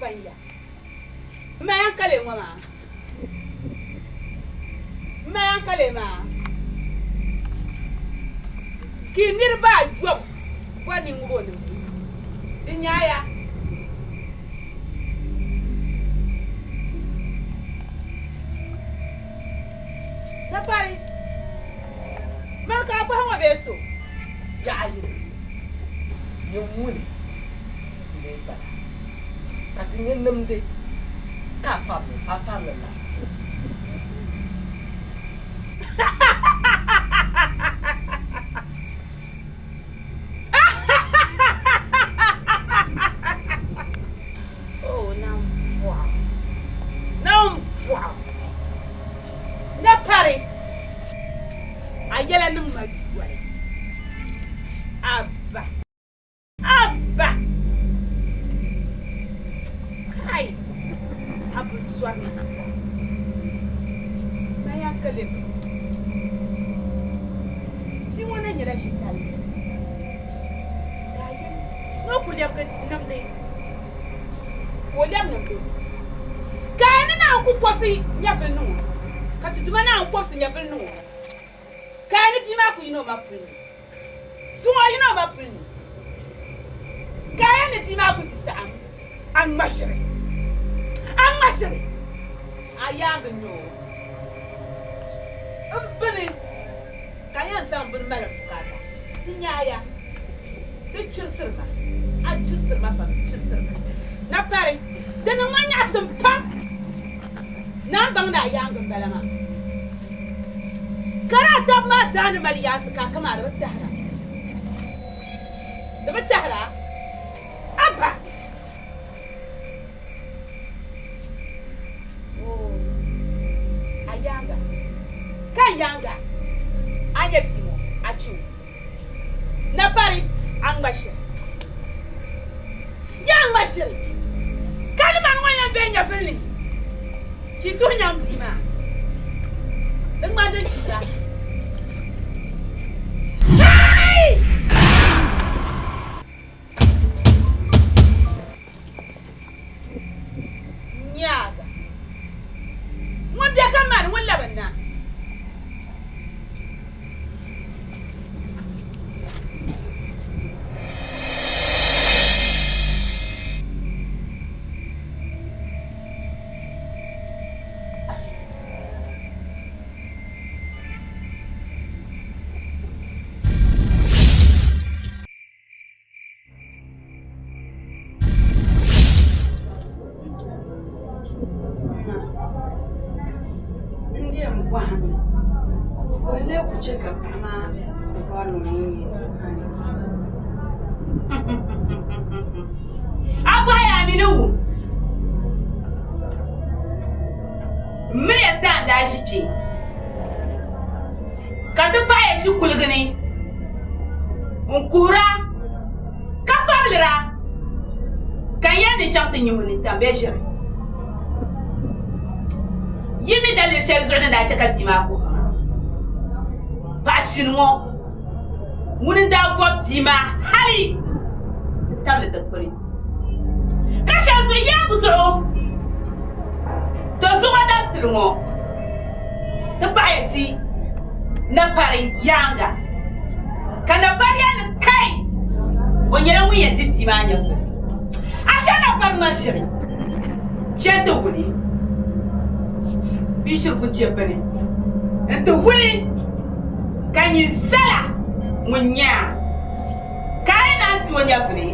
pa n ya. M ma yan ka lee ŋɔ maa? M ma yan ka lee maa? Ka yi niriba ayɔbu bɔri ni yi ŋub o nimdi. Di nyaaya. Napari, mani ka a bɔhi ŋɔ bee so? Yaɣa yini, nyin ŋuni n-lee bala ka ti nya nimdi ka a fabili a fabili la? Oh, nambɔɣu, nambɔɣu, napari, a yɛla niŋ ma yoli, a ba, a ba, kai, a bi zɔri nambɔɣu, Maya Caleb, bia ŋɔ na nyɛla ʒitalli, ka a yɛli ni o ku lɛbigi nimdi. Ka o lɛbi nimdi o. Ka a ni naan ku kɔbisi nyɛvili niŋ o, ka ti Duuma naan kɔbisi nyɛvili niŋ o, ka a ni bia maa ku yina o ma puli ni, zuŋɔ yina o ma puli ni, ka a yɛli ni bia maa ku di saɣim, a ŋma shiri, a ŋma shiri, a yaaŋa n-nyɛ o. M bini ka n yɛn zaŋ bini mali m bukaata. Di nyaaya, di chirisiri ma, a chirisiri ma pam, di chirisiri ma. Napari, di niŋ ma nyaɣisim pam. Naa baŋ ni a yaaŋa m-bala maa. Ka daa dab maa zaa ni mali yaansi ka a kamaa di bi tɛhira. Di bi tɛhira a ba. Oo, a yaaŋa, ka n yaaŋa, a nya bia ŋɔ, a chɛ o. Napari, a ŋma shiri. Yaa ŋma shiri, ka ni mani ŋɔ yɛn be nyɛvili ni ka yi tuhi nyaŋ bia maa. Di ŋmani din chihira. Hai! Nyaaga, ŋun be ka mani ŋun labi na. N di yɛn bɔhimi ka o lee ku chɛ ka paɣa maa bɔri ni o nyɛ A bɔhi a mi ni wum m mini ya zaa n-daa ʒi kpe ka ti paɣa ya ʒi kuligi ni n-kuhira ka fabilira ka n yɛli ni chaŋ ti nyuhi nintam bee ʒiri. Yi mi daliri shɛli zuɣu din daa chɛ ka bia maa kuhiri maa? Paɣ chini ŋɔ ŋuni n-daa bɔbi bia maa hali ti tabili dikpuni. Ka shɛli zuɣu yaaŋa zuɣu to zuŋɔ dabisili ŋɔ ti paɣiya ti napari yaaŋa. Ka napari yaa ni kai o nyɛla ŋun yɛn ti bia maa nyɛvili. Asha napari ŋma ʒiri chɛ ti wuni bia shiri ku chɛ bini n-ti wuni ka nyin sala ŋun nyɛ a ka a yi naan ti o nyɛvili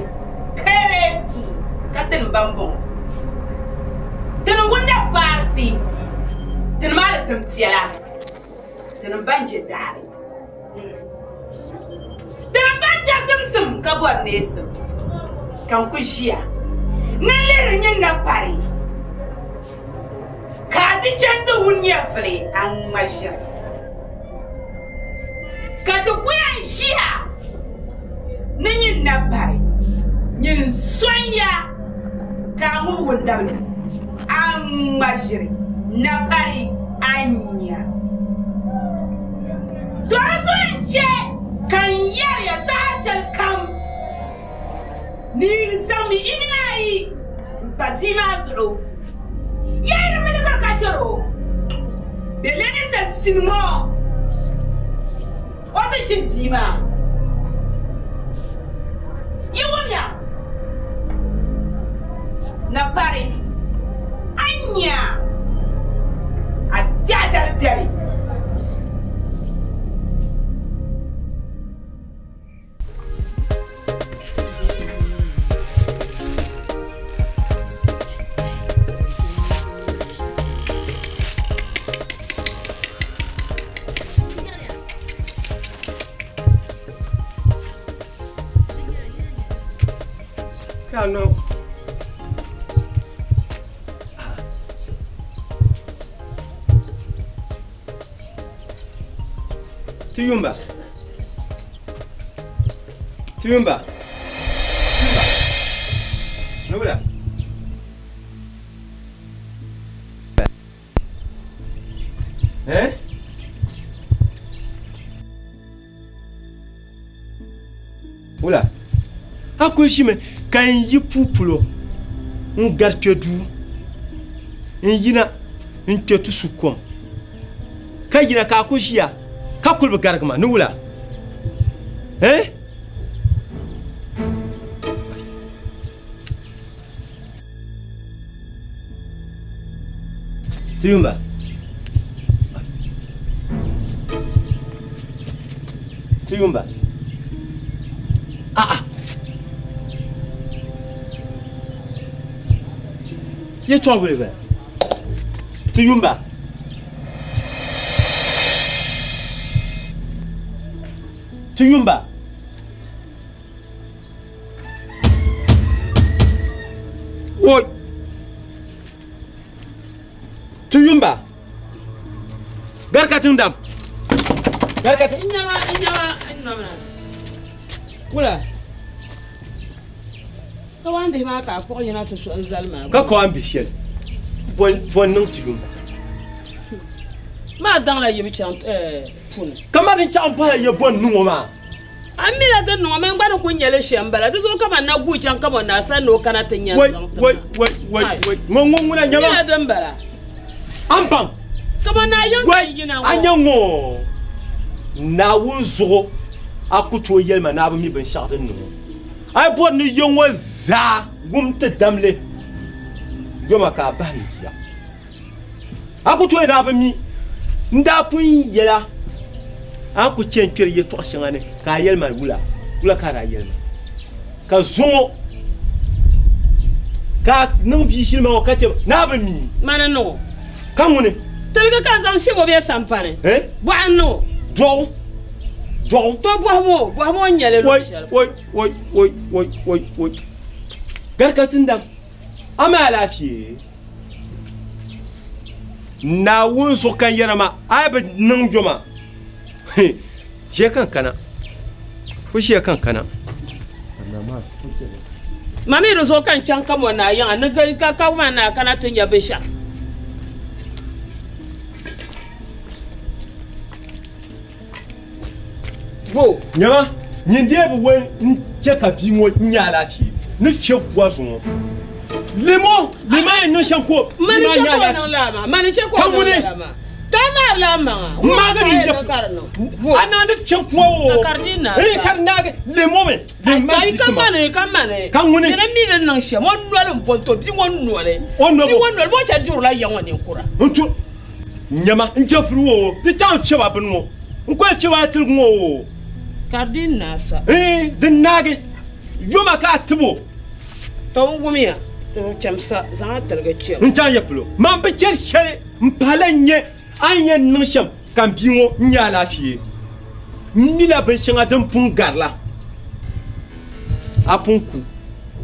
kereesu ka tini bambɔŋɔ. Tini wunda vaarisi tini maa li zim piɛla tini ban je daɣiri. Tini ban je zimsim ka bɔri neesim ka n ku ʒiya ni n lihiri nyin na pari ka a ti chani ti wun nyɛvili a ŋma ʒiri ka ti ku yɛn ʒiya ni nyin na pari nyin sonya ka a ŋubi wundabili a ŋma ʒiri na pari a nya. To di zuɣu n-chɛ ka n yɛri ya saha shɛlikam ni yi zaŋmi yi nina ayi M-pa bia maa zuɣu. Yayi di miligiri ka chɛr o. Bɛ lee ninsal shini ŋɔ, o ti shini bia maa. Yi wumya? Napari, a nya a biɛhi dali biɛli. Kano. Tiyumba. Tiyumba. Nubila. Eh? Wula. A kuli ʒimi ka n yi puu polo n gari kpe duu n yina n kpe ti su kom ka yina ka a ku ʒiya ka kuli bi garigi ma ni wula? Eh? Tiyumba. Tiyumba. A'a. Yɛtɔɣa boli bala. Tiyumba. Tiyumba. Woi. Tuyumba. Gari ka tiŋ dam. Gari ka tiŋ. Nyama, nyama, nyama. Wula. Kawan bihi maa ka a kpuɣi yina ti suhi n-zali maa. Ka kawan bihi shɛli bɔ n-niŋ Tuyumba. Maa daŋla yim chaŋ puni. Kamani n chaŋ m-pahila ya bɔ n-niŋ o maa. A mi la din niŋ o, man gba ni kul nya li shɛm m-bala. Di zuɣu ka man na guui chaŋ kaman naa sani ni o kana ti nya n-zaŋ ti ma. Wai, wai, wai, wai, ŋɔ ŋɔ ŋuna nyama. Mi la din bala. A ni baŋ. Kaman naa yiŋ Wai, ti yina ŋɔ. a nya ŋɔ, Naawuni zuɣu a ku tooi yɛli ma ni a bi mi binshɛɣu din niŋ o. A yi bɔri ni ya ŋɔ zaa wum ti damli, yoma ka a bahi n bia. A ku tooi ni a bi mi n daa pun yɛl a, a ni ku chɛ n-kpɛri yɛtɔɣ shɛŋa ni ka a yɛli ma wula? Wula ka a daa yɛli ma? Ka zuŋɔ ka a niŋ bia ʒili ma ŋɔ ka chɛ ni a bi mi. Mani n-niŋ o. Ka ŋuni? Tiligi ka n zaŋ shɛb o bee sampani bɔɣu n-niŋ o. Dɔɣu, dɔɣu. To bɔhim o, bɔhim o n-nyɛ li luɣ shɛli. Woi, woi, woi, woi, woi, woi. Gari ka tindam, a mi alaafee. Naawuni zuɣu ka n yɛra maa, a yi bi niŋ yoma, ʒiya ka n kana, o ʒiya ka n kana. Ma mi di zuɣu ka n chaŋ ka mo naa yiŋa ni ka ka ma naa kana ti nya binshɛɣu. Bo, nyama, nyin dee bi wali n-chɛ ka bia ŋɔ nya alaafee ni fiɛb bua zuŋɔ. Limo, lima yɛn niŋ shɛm ka o bia maa nya alaafee. Ka ŋuni? M maagi ni nya a naandi fiɛb bua o. Ee, ka di naagi limo mi, lima n-di ti ma. Ka ŋuni? O nɔbo. N tu. Nyama, n chɛfuri ŋɔ o, di chaŋ fiɛb a bini ŋɔ. N kɔya fiɛb a tiligi ŋɔ o. Ka di naai sa. Iin, di naagi. Yoma ka a tib o. Tɔ n wumiya, n cham sa, zaŋ a tiligi chɛm. N chaŋ ya polo. Man bi chɛri shɛli m-pahila n-nyɛ a ni yɛn niŋ shɛm ka m bia ŋɔ nya alaafee. M mila binshɛŋa din pun gari la. A pun ku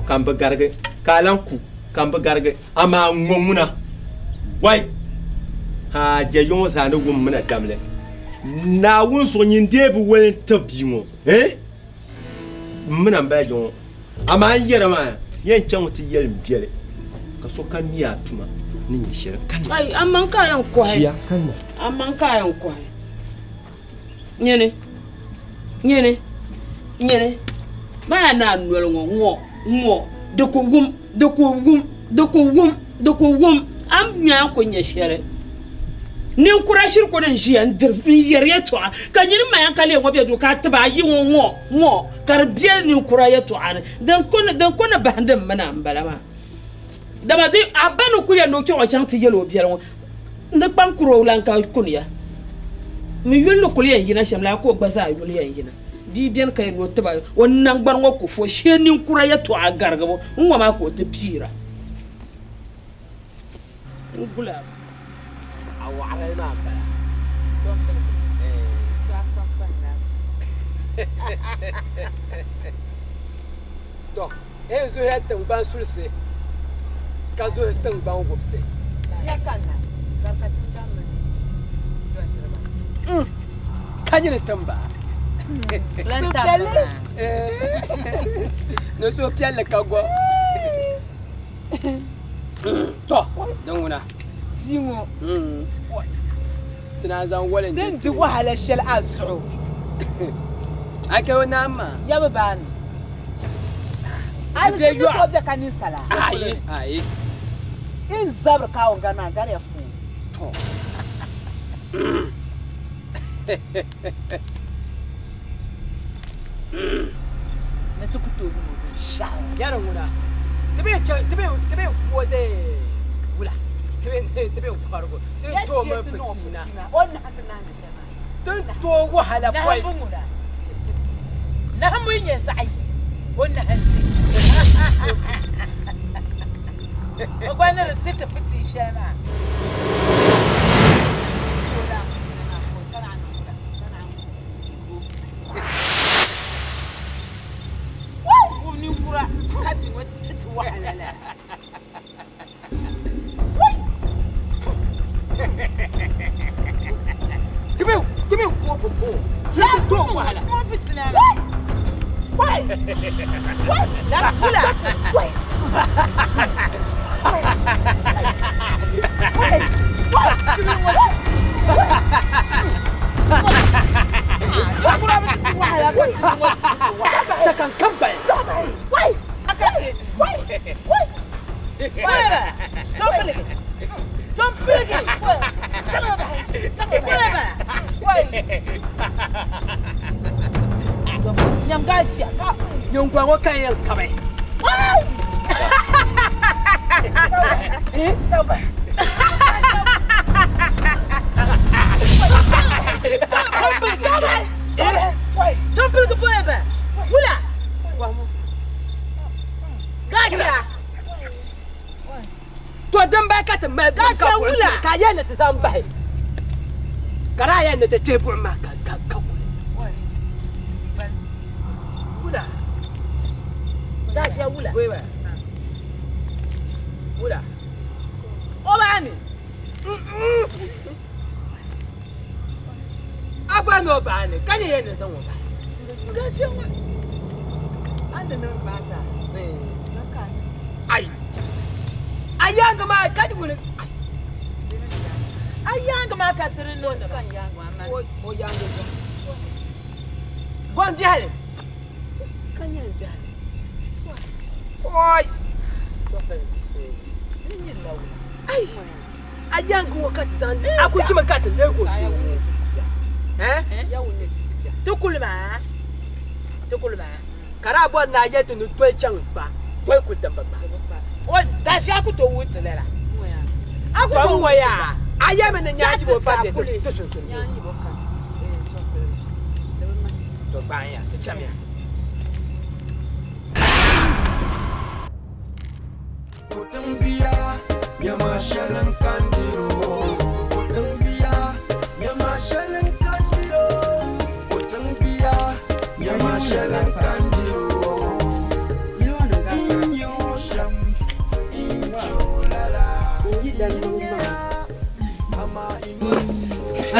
ka m bi garigi, ka a lan ku ka m bi garigi. Amaa ŋ-ŋɔ ŋuna, wai! Haa, jɛya ŋɔ zaa ni wum mi na damli. Naawuni zuɣu nyin dee bi wali n-tib bia ŋɔ, eh? M mi na m-bala jɛ ŋɔ. Amaa n yɛra maa, yɛn chaŋ ti yɛli m biɛli, ka sokam mi a tuma ni nyɛ shɛli. Kanna. Ai, amaŋ ka a yɛn kɔhi. Jia, kanna. Amaŋ ka a yɛn kɔhi. Nyini, nyini, nyini, maa yaa ni a noli ŋɔ, ŋɔ, ŋɔ, di ku wum, di ku wum. Di ku wum, di ku wum, a ni nya a ni ku nya shɛli. Ninkura shiri ku ni n-ʒiya n-diri n-yɛri yɛtɔɣa, ka nyini ma ka leei ŋɔ be duu ka a tiba a yi ŋɔ ŋɔ ŋɔ ka di be ninkura yɛtɔɣa ni. Din ku ni, din ku ni bahindi m mini a m-bala maa. Dama di a ba ni ku yɛli ni o chaŋ o chaŋ ti yɛl o biɛli ŋɔ, ni kpaŋ kur o lan ka kuniya. M yuli ni kul yɛn yina shɛm laa ka o gba zaa yuli yɛn yina. Bia beni ka yɛn ni o tiba o naŋgbani ŋɔ ku fo shee ninkura yɛtɔɣa garigibu n-ŋɔ maa ka o ti piira. N gula a waɣirili maa m-bala. Tɔ! N zuhiya tiŋgbani sulisi, ka zuhi tiŋgbani wubisi. Ka nyini timba. Ni suhupiɛlli ka go. Tɔ! Din ŋuna. Bia ŋɔ. Ti naan zaŋ wali Din di wahala shɛli a zuɣu. A kɛ o naan maa. Ya bi baani. Alizini ni tooi be ka ninsala. Ayi, ayi. In zabiri ka a gari maa gariya fuu. Tɔ. Ni ti ku tooi niŋ o binshɛɣu. Yɛri ŋuna, ti bee chɛ, ti bee, ti bee ku o dee wula, ti bee, ti bee kɔrigu, ti bee tooi mini fitiina. Ti ni tooi wahala pɔi. Nahimbu yi nyɛ zaɣ yi, o nahim ti. O gba ni di ti ti fitii shɛli maa. Ninkura ka ti ŋɔ ti ti wahala la. Tibi tibi ko popo. Ti ti to wahala. Wai! Wai! La kula. Wai! Wai! Wai! Tibi ŋɔ Nyingoli ŋɔ ka yɛn kabi. To din bahi ka ti mali buɣim ka buɣim tiri ka a yɛli ni ti zaŋ bahi ka daa yɛli ni ti tihi buɣim maa ka ka kuli. Wula. Wula. Wula. O baani. A gba ni o baani ka nyɛ yɛn ni zaŋ o bahi. Ai. A yaangi maa ka di wuli. A yaangi maa ka tiri niŋ di ba. O yaangi zuɣu. Bɔn viɛhili. Ka nyɛ viɛhili. Oi. Ai. A yaangi ŋɔ ka ti zaŋ a ku ʒimi ka ti leeg o doo. Ti kuli maa. Ti kuli maa. Ka daa bɔri ni a yɛli ti ni doli chaŋ gba, doli kuli din bi kpa. O gashi a ku tooi wuhi ti lala. A ku Tom tooi ŋɔ wuhi ti yaa, la. a yɛmi ni nyaanyibo Chaŋ ti pa sa be kuli. ti sunsuuni. To gbaai ya, ti chamiya.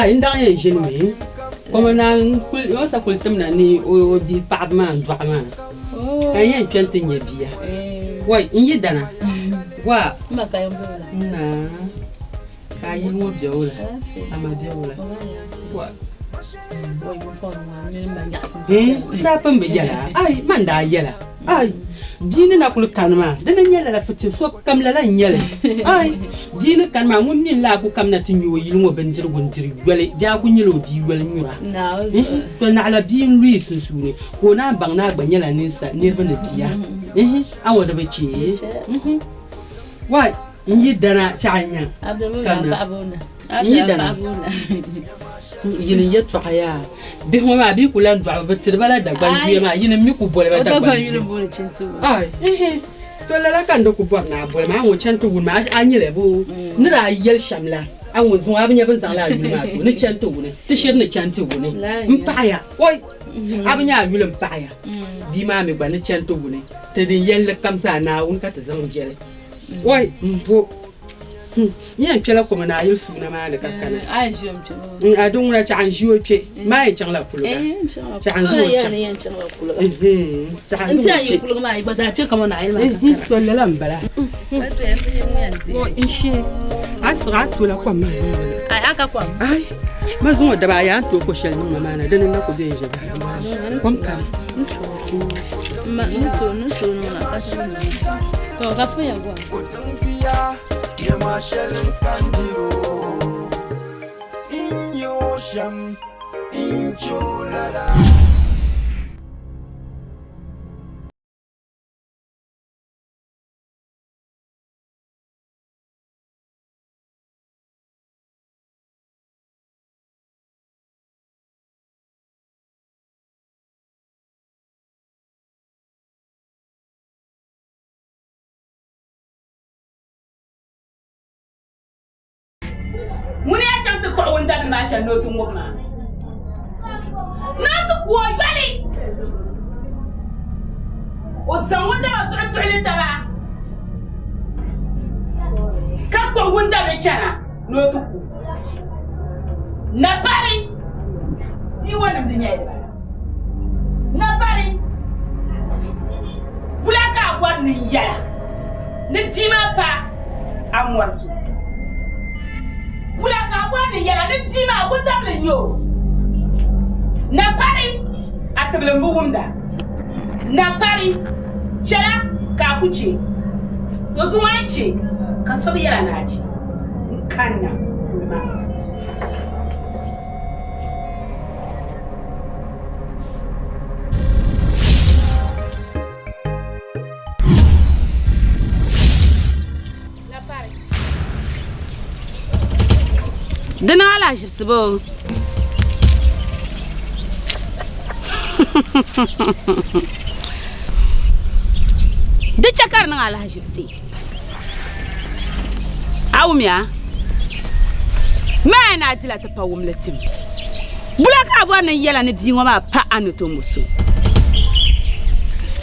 N daŋ yɛn ʒinimi koma naan o sa kuli timna ni o bihi paɣaba maa n dɔɣi maa ka n yɛn kpɛni ti nyɛ bia wai n yi dana wa naa ka a yi ŋɔ bɛ wula a ma bɛ wula wa. N daa pun bi yɛla, ai, man daa yɛla, ai, bia ni na kuli kani maa, di ni nyɛ lala fiti sokam lala n-nyɛ li, ai, bia ni kani maa, ŋun mi n-lahi ku kamina ti nya o yili ŋɔ bindirigu n-diri yoli, bee a ku nyɛla o bia yoli nyura. Ihi, to naɣila bia n-lu yi sunsuuni ka o naan baŋ ni a gba nyɛla ninsa niriba ni bia. Ihi, a ŋɔ di bi chɛ. Ihi, wai, n yi dana chaɣi n-nya kamina. N yi dana, yini yɛtɔɣa yaa, bihi ŋɔ maa bɛ yi ku lan dɔɣi ba, bɛ tiri ba la Dagban yuya maa, yini mi ku boli ba Dagban yuya. Ai, ihi, to lala ka n di ku bɔri ni a boli ma, a ŋɔ chani ti wuni ma, a nyɛla boo ni daa yɛli shɛm la, a ŋɔ zuŋɔ a bi nya bɛ ni zaŋla a yuli maa ti o ni chani ti wuni, ti shiri ni chani ti wuni m-paɣiya, oi, a bi nya a yuli m-paɣiya, bia maa mi gba ni chani ti wuni, ti din yɛlli kam zaa Naawuni ka ti zaŋ jɛli, oi, m-bo. N yɛn kpɛla koma ni a yili suuna maa ni ka kana. A di ŋuna chaɣa n ʒi o kpɛ maa yɛn chaŋla kuliga chaɣa n zaŋ o chaŋ. Chaɣa n zaŋ o kpɛ. To lala n bala. N shee a siɣi a tola kom maa niŋ Ai ma zaŋ o daba ayi a ni tooi ko shɛli niŋ ma maa na dini n na ku bɛ n ʒe bahi maa kom kani. Ŋuni yaa chaŋ ti kpuɣi wundabili maa chani ni o ti ŋubi maa ni o ti ku o yoli. O zaŋ wundaba zuɣu tuɣili taba ka kpuɣi wundabili chana ni o ti ku napari tiiwanim di nyɛla dibala napari wula ka a bɔri ni n yɛla ni bia maa pa a mɔri so wula ka a bɔri ni n yɛla ni bia maa wundabili n-nyɛ o napari a tibili m-bi wumda napari chɛla ka a ku chɛ to zuŋɔ a ni chɛ ka so bi yɛla ni a chɛ n kanna kuli maa. Di niŋ alahiʒibisi boo? Di chɛ ka di niŋ alahiʒibisi. A wumya? Maa ni a dila ti pa wumli tim. Bula ka a bɔri ni n yɛla ni bia ŋɔ maa pa a ni to mo so?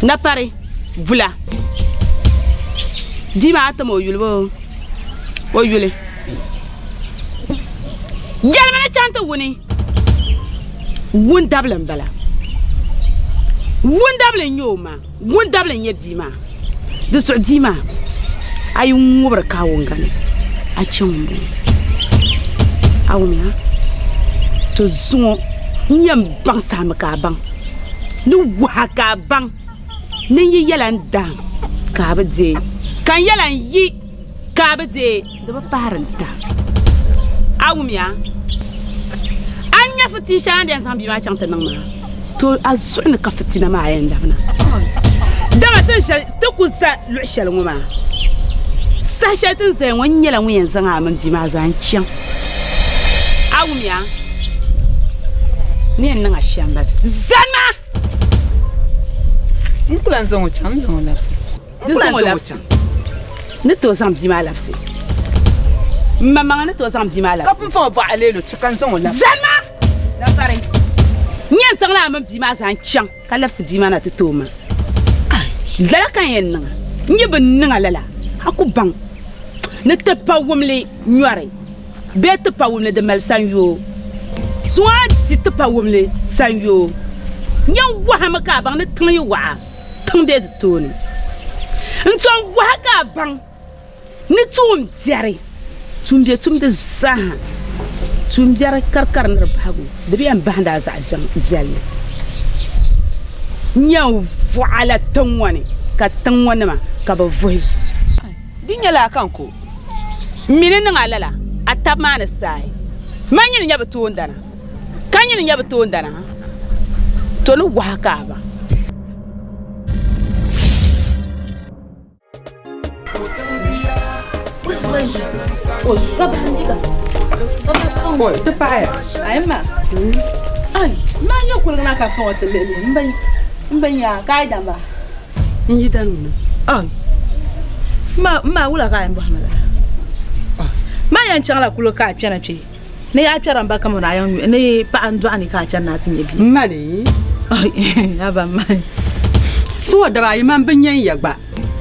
Napari, Bula. Bia maa a tim o yuli boo? O yuli. Yɛlimi ni chaŋ ti wuni. Wundabili m-bala. Wundabili n-nyɛ o ma. Wundabili n-nyɛ bia maa. Di zuɣu bia maa, a yi ŋubiri kaawunga ni, a chaŋ m-bɔŋɔ. A wumya? To zuŋɔ n yɛn baŋsi a mi ka a baŋ. Ni waha ka a baŋ ni n yi yɛla n daam ka a bi deei, ka n yɛla n yi ka a bi deei, di bi pahiri n ta. A wumya? A ni nya fitiŋ shɛli a ni yɛn zaŋ bia maa chaŋ ti niŋ maa, to a zuɣu ni ka fitina maa yɛn labina. Dama ti ku za luɣ shɛli ŋɔ maa, saha shɛli ti ni zaya ŋɔ, n nyɛla ŋun yɛn zaŋ a mini bia maa zaa n-chaŋ. A wumya? N ni yɛn niŋ a shɛm m-bala. Zani ma! N ku lan zaŋ o chaŋ, n ni zaŋ o labisi. Di zaŋ o labisi. N ni tooi zaŋ bia maa labisi. M maŋmaŋa ni tooi zaŋ bia maa labisi. Ka pumpɔŋɔ bɔɣa leei lo ka n zaŋ o labisi. Zani ma! Napari, n yɛn zaŋla a mini bia maa zaa n-chaŋ ka labisi bia maa na ti ti o ma. Lala ka n yɛn niŋ a. N yi bi niŋ a lala, a ku baŋ ni ti pa wumli nyɔri bee ti pa wumli di mali sanyoo. Tuŋ a di ti pa wumli sanyoo. N yɛn wahimi ka a baŋ ni tiŋ yi waɣa. Tiŋ be di tooni. N tom wahi ka a baŋ ni tuun biɛri tuumbiɛtumdi zaaha. Tuumbiɛri karikari ni di bahigu, di bi yɛn bahindi a zaɣ viɛlli. N yɛn vuɣ a la tiŋ ŋɔ ni, ka tiŋ ŋɔ nima ka bɛ vuhi. Di nyɛla a ka n ko. M mi ni niŋ a lala, a tab maa ni saai. Man nyini nyɛ bɛ toondana, ka nyini nyɛ bɛ toondana, to ni wahi ka a ba. Ti paɣaya. Ai ma. Ai, ma nyɛ kuliga maa ka fɔŋɔ ti lihi lihi n bi nya ka a yi damba. N yi dan ŋuna. Ai. Ma ma wula ka a yɛn bɔhi ma lala? Ma yɛn chaŋla kuliga ka a kpɛna kpe. Ni a kpɛra m ba kamani a yɛn ni paɣa n dɔɣi ni ka a chani ni a ti nya bia. M ma ni. Ai, a ba m ma. Suŋɔ daba ayi man bi nya n ya gba.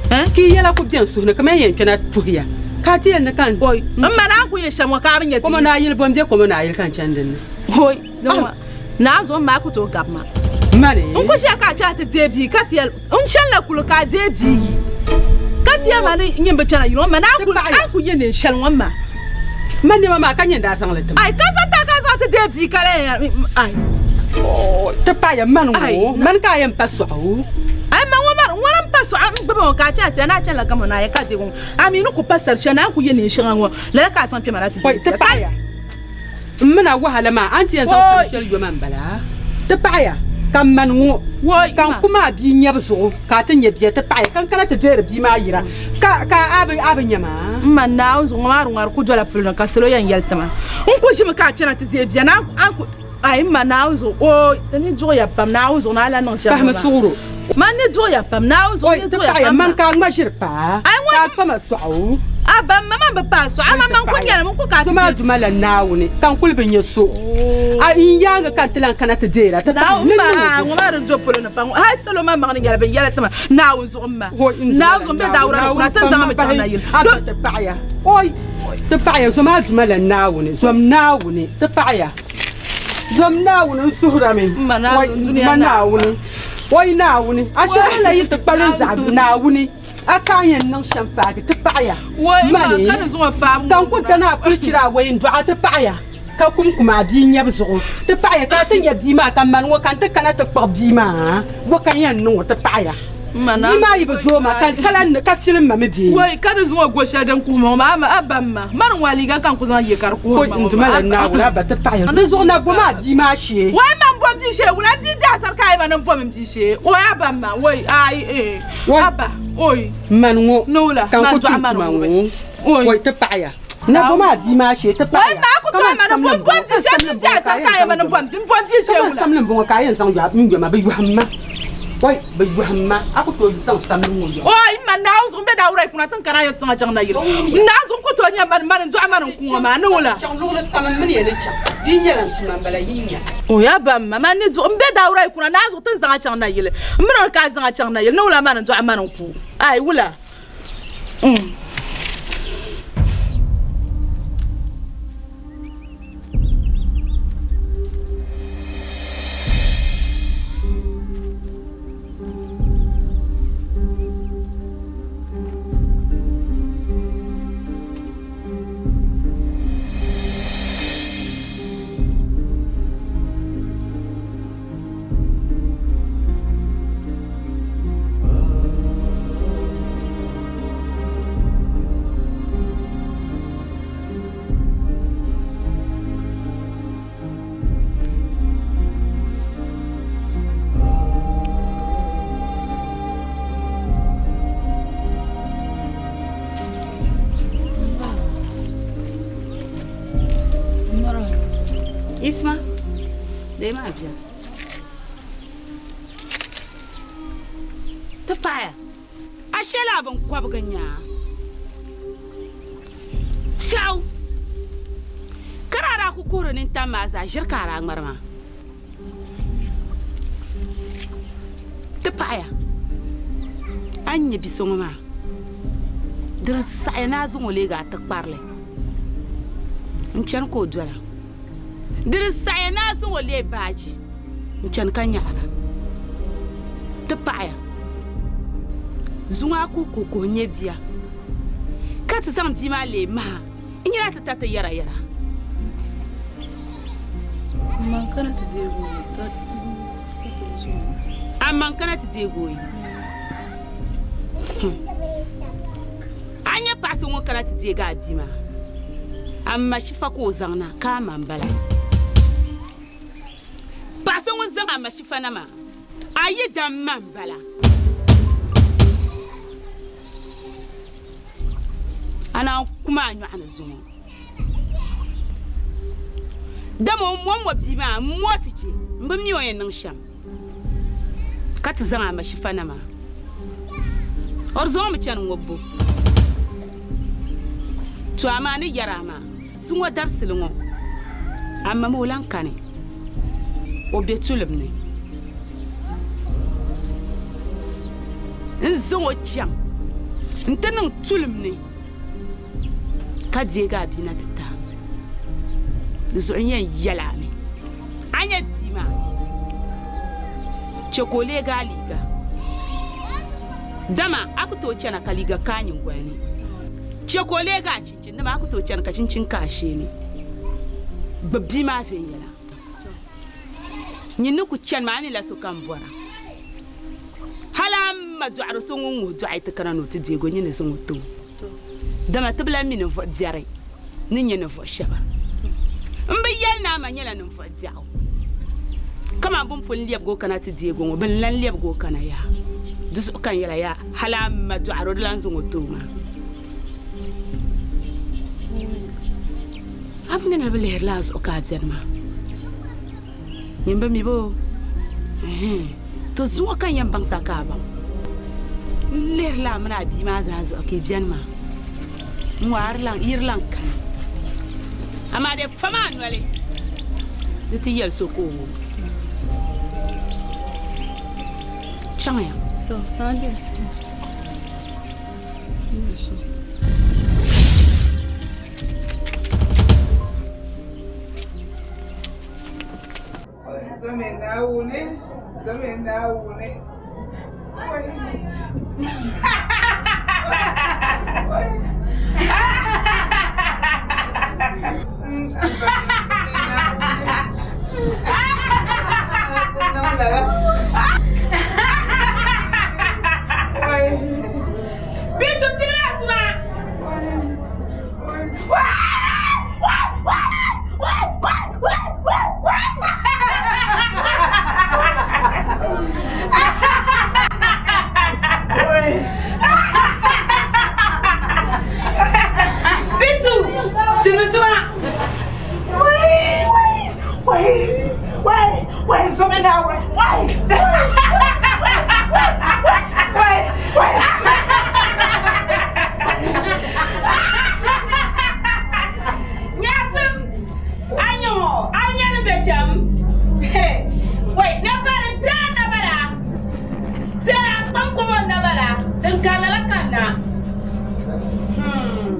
Ka yi yɛla ku be n suhu ni kaman yɛn kpɛna tuhi ya, ka a ti yɛli ni ka n. Oi, m ma naa ku yɛ shɛm ŋɔ ka a bi nya bia. Komo naa yili bɔ m-be komo naa yili ka n chani din ni. Oi, din ŋɔ, naa zuɣu m ma a ku tooi gabi ma. M ma ni. N ku ʒiya ka a kpe a ti deei bia ka ti yɛli, n chanila kuli ka a deei bia yi, ka ti yɛli ma ni nyin bi kpɛna yili ŋɔ, m ma naa a ku yɛ neen shɛli ŋɔ m ma. M ma nɛma maa ka nyɛ n daa zaŋ li ti ma. Ai, ka n zaŋ ti a ka a zaŋ ti deei bia ka lahi yɛli, ai. Ti paɣiya mani ŋɔ, mani ka a yɛn pa sɔɣu. Ai, ma ŋɔ mani, ŋɔni m-pa sɔɣu n-gbubi ŋɔ ka a chani ti yɛli ni a chanila gamo ni a yɛ ka deegi ŋɔ. A mi ni ku pa sari shɛli ni a ni ku yɛ neen shɛŋa ŋɔ, lala ka a zaŋ kpɛma na ti deei Ti bia. paɣiya, m mini a wahala maa, a ni ti yɛn zaŋ sari shɛli yo ma m-bala. Ti paɣiya, ka m mani ŋɔ, ka n ku ma a bia nyabu zuɣu ka a ti nya bia. Ti paɣiya, ka n kana ti deeri bia maa yira, ka a bi nya ma. M ma Naawuni zuɣu ŋɔ maa di ŋɔ di ku dola puli ni ka salo yɛn yɛli ti ma, N ku ʒimi ka a kpɛna ti deei bia ni a ku Ai m ma Naawuni zuɣu, ooi, ti ni duɣiya pam Naawuni zuɣu ni a lahi niŋ shɛm ŋɔ Pahimi maa. suɣuro. Man ni duɣiya pam Naawuni zuɣu Oi, ni ti duɣiya paɣiya pam man maa. ka a ŋma ʒiri paa, Ai ŋɔ ka a kpa ma sɔɣu. A ba m ma man bi paai sɔɣu, amaa man ku nyɛli mi n ku ka a ti So maa deei Duuma la Naawuni, ka n kuli bi nya so. A n yaaŋa ka n ti lan kana ti deera, ti paɣiya Naawuni ni ma, niŋ o ŋɔ maa din do polo ni pam ŋɔ, hali salo maŋmaŋ ni nyɛla bɛn yɛli ti ma Naawuni zuɣu m ma. Oi, n Duuma Naawuni la zuɣu m be Naawuni, daawura ni kuna Naawuni ti ni kpam zaŋ ma mi chaŋ bahi. nayili. A ba ti paɣiya. Oi, ti paɣiya, zo maa Duuma la Naawuni, zom Naawuni, ti paɣiya. Zom Naawuni n suhirami. Ma Naawuni, Oi Naawuni, a shɛhira la yi ti kpalim zaɣ Naawuni, a ka a yɛn niŋ shɛm faagi ti paɣiya. Mani, ka n ku dani a kuli chira awɛi n-dɔɣi a ti paɣiya, ka kum kum a bia nyabu zuɣu ti paɣiya, ka a ti nya bia maa ka mani ŋɔ ka n ti kana ti kpuɣi bia maa, bɔ ka n yɛn niŋ o ti paɣiya? Bia maa yi bi zooi ma ka lan ka filim ma mi bee? Woi, ka di zuŋɔ go shɛli din kuhi ma ŋɔ maa, a ba m ma, mani ŋɔ a liiga ka n ku zaŋ ye ka di kuhiri ma ŋɔ maa. Woi, n Duuma la Naawuni, a ba ti paɣiya. Di zuɣu na bom a bia maa shee. Woi, man bom bia shee, wula n di di asari ka a yi ma ni m bom m bia shee? Woi, a ba m ma, woi, aai, eh, a ba, woi. Mani ŋɔ, Ni wula, ka n man ku dɔɣi tum mani tuma ŋɔ ŋɔ. Woi. Woi, ti paɣiya. Na bom a bia maa shee, ti Woi, paɣiya. ma a ku tooi ma ni bom bom bia shee, n di di asari ka a yi ma ni bom bia, m bom bia shee Kaman wula? samli m-bɔŋɔ ka a yɛn zaŋ n-yo ma, bɛ yɔhim ma. Oi, bɛ yɔhim ma, a ku tooi zaŋ samli ŋɔ yɔhim. Oi, m ma Naawuni zuɣu m be daa wura kuna ti ni kana yɛn ti zaŋ a chaŋ nayili. N Naawuni zuɣu n ku tooi nya mani, mani n-dɔɣi mani n-ku ŋɔ maa, ni wula? Chaŋ luɣili kam m mini ya ni chaŋ, di yi nyɛla n tuma m-bala, yi nya. Oi, a ba m ma, mani ni duɣi, m be daa wura kuna Naawuni zuɣu ti ni zaŋ a chaŋ nayili. M mini o ni ka a zaŋ a chaŋ nayili, ni wula mani n-dɔɣi mani n-ku? Ai, wula? Mm. Isma, dee maa bia. Ti paɣiya, a shɛla a binkɔbigu n-nyɛ a. Piɛɣu, ka daa daa ku kuhiri nintam maa zaa, ʒiri ka a daa ŋmari maa. Ti paɣiya, a ni nya bi so ŋɔ maa, di saɣiya ni a zaŋ o leegi a tikparili n-chani ka o dola. Di di saɣiya ni a zaŋ o leei baaji n-chani ka nyaɣira. Ti paɣiya, zuŋɔ a kuhi kuhi nya bia, ka ti zaŋ bia maa leei maha n-nyɛla ti ta ti yɛrayɛra. Ma n-kana ti deegi o ka ti bi zaŋ o. A ma n-kana ti deegi o yi? A nya paɣ so ŋun kana ti deegi a bia maa, a ma shifa ka o zaŋ na ka a ma m-bala. Paɣ so ŋun zaŋ a ma shifa na maa, a yi dan ma m-bala. A naan ku ma a nyɔɣu ni zuŋɔ. Dama o mɔmmɔ bia maa m-mɔ ti chɛ m bi mi o yɛn niŋ shɛm ka ti zaŋ a ma shifa na maa. O di zaŋ o mi chani ŋubbu. To amaa ni yɛri a maa, zuŋɔ dabisili ŋɔ a ma mi o lan kani, o be tulim ni. N zaŋ o chaŋ nti niŋ tulim ni ka deegi a bia na ti ti a. Di zuɣu n yɛn yɛl a mi, a nya bia maa, chɛ ka o leegi a liiga, dama a ku tooi chana ka liiga ka a nyiŋgoli ni. Chɛ ka o leegi a chinchin, dama a ku tooi chani ka chinchin ka a shee ni. Gbibi bia maa viɛnyɛla. Nyin ni ku chani maa, a mi la sokam bɔra. Hal a ma dɔɣiri so ŋun ŋuhi dɔɣi ti kana ni o ti deeg o, nyin ni zaŋ o ti o. Dama ti bi lan mi ninvuɣ biɛri ni nyɛ ninvuɣ shɛba. M bi yɛli ni a ma nyɛla ninvuɣ biɛɣu. Kaman bɛ ni pun lɛbig o kana ti deeg o ŋɔ, bɛ ni lan lɛbig o kana yaha. Di zuɣu ka n yɛl a yaa, hal a ma dɔɣiri o di lan zaŋ o ti o maa. A bi mi ni bɛ lihirila a zuɣu ka a beni maa? Nyin bi mi boo? Ɛhɛn, to zuŋɔ ka n yɛn baŋsi a ka a baŋ. N lihirila a mini a bia maa zaa zuɣu ka yi beni maa. N ŋɔ a yiri lan kani. Amaa di fa maa noli di ti yɛli so ka o wum. Chaŋya. To, Bintu tiri maa tuma. Bintu tiri tuma. Nyaɣisim a nya ŋɔ a bi nya ni be shɛm wai napari biɛla nabala biɛla kpam kobo nabala din ka lala kanna hmm.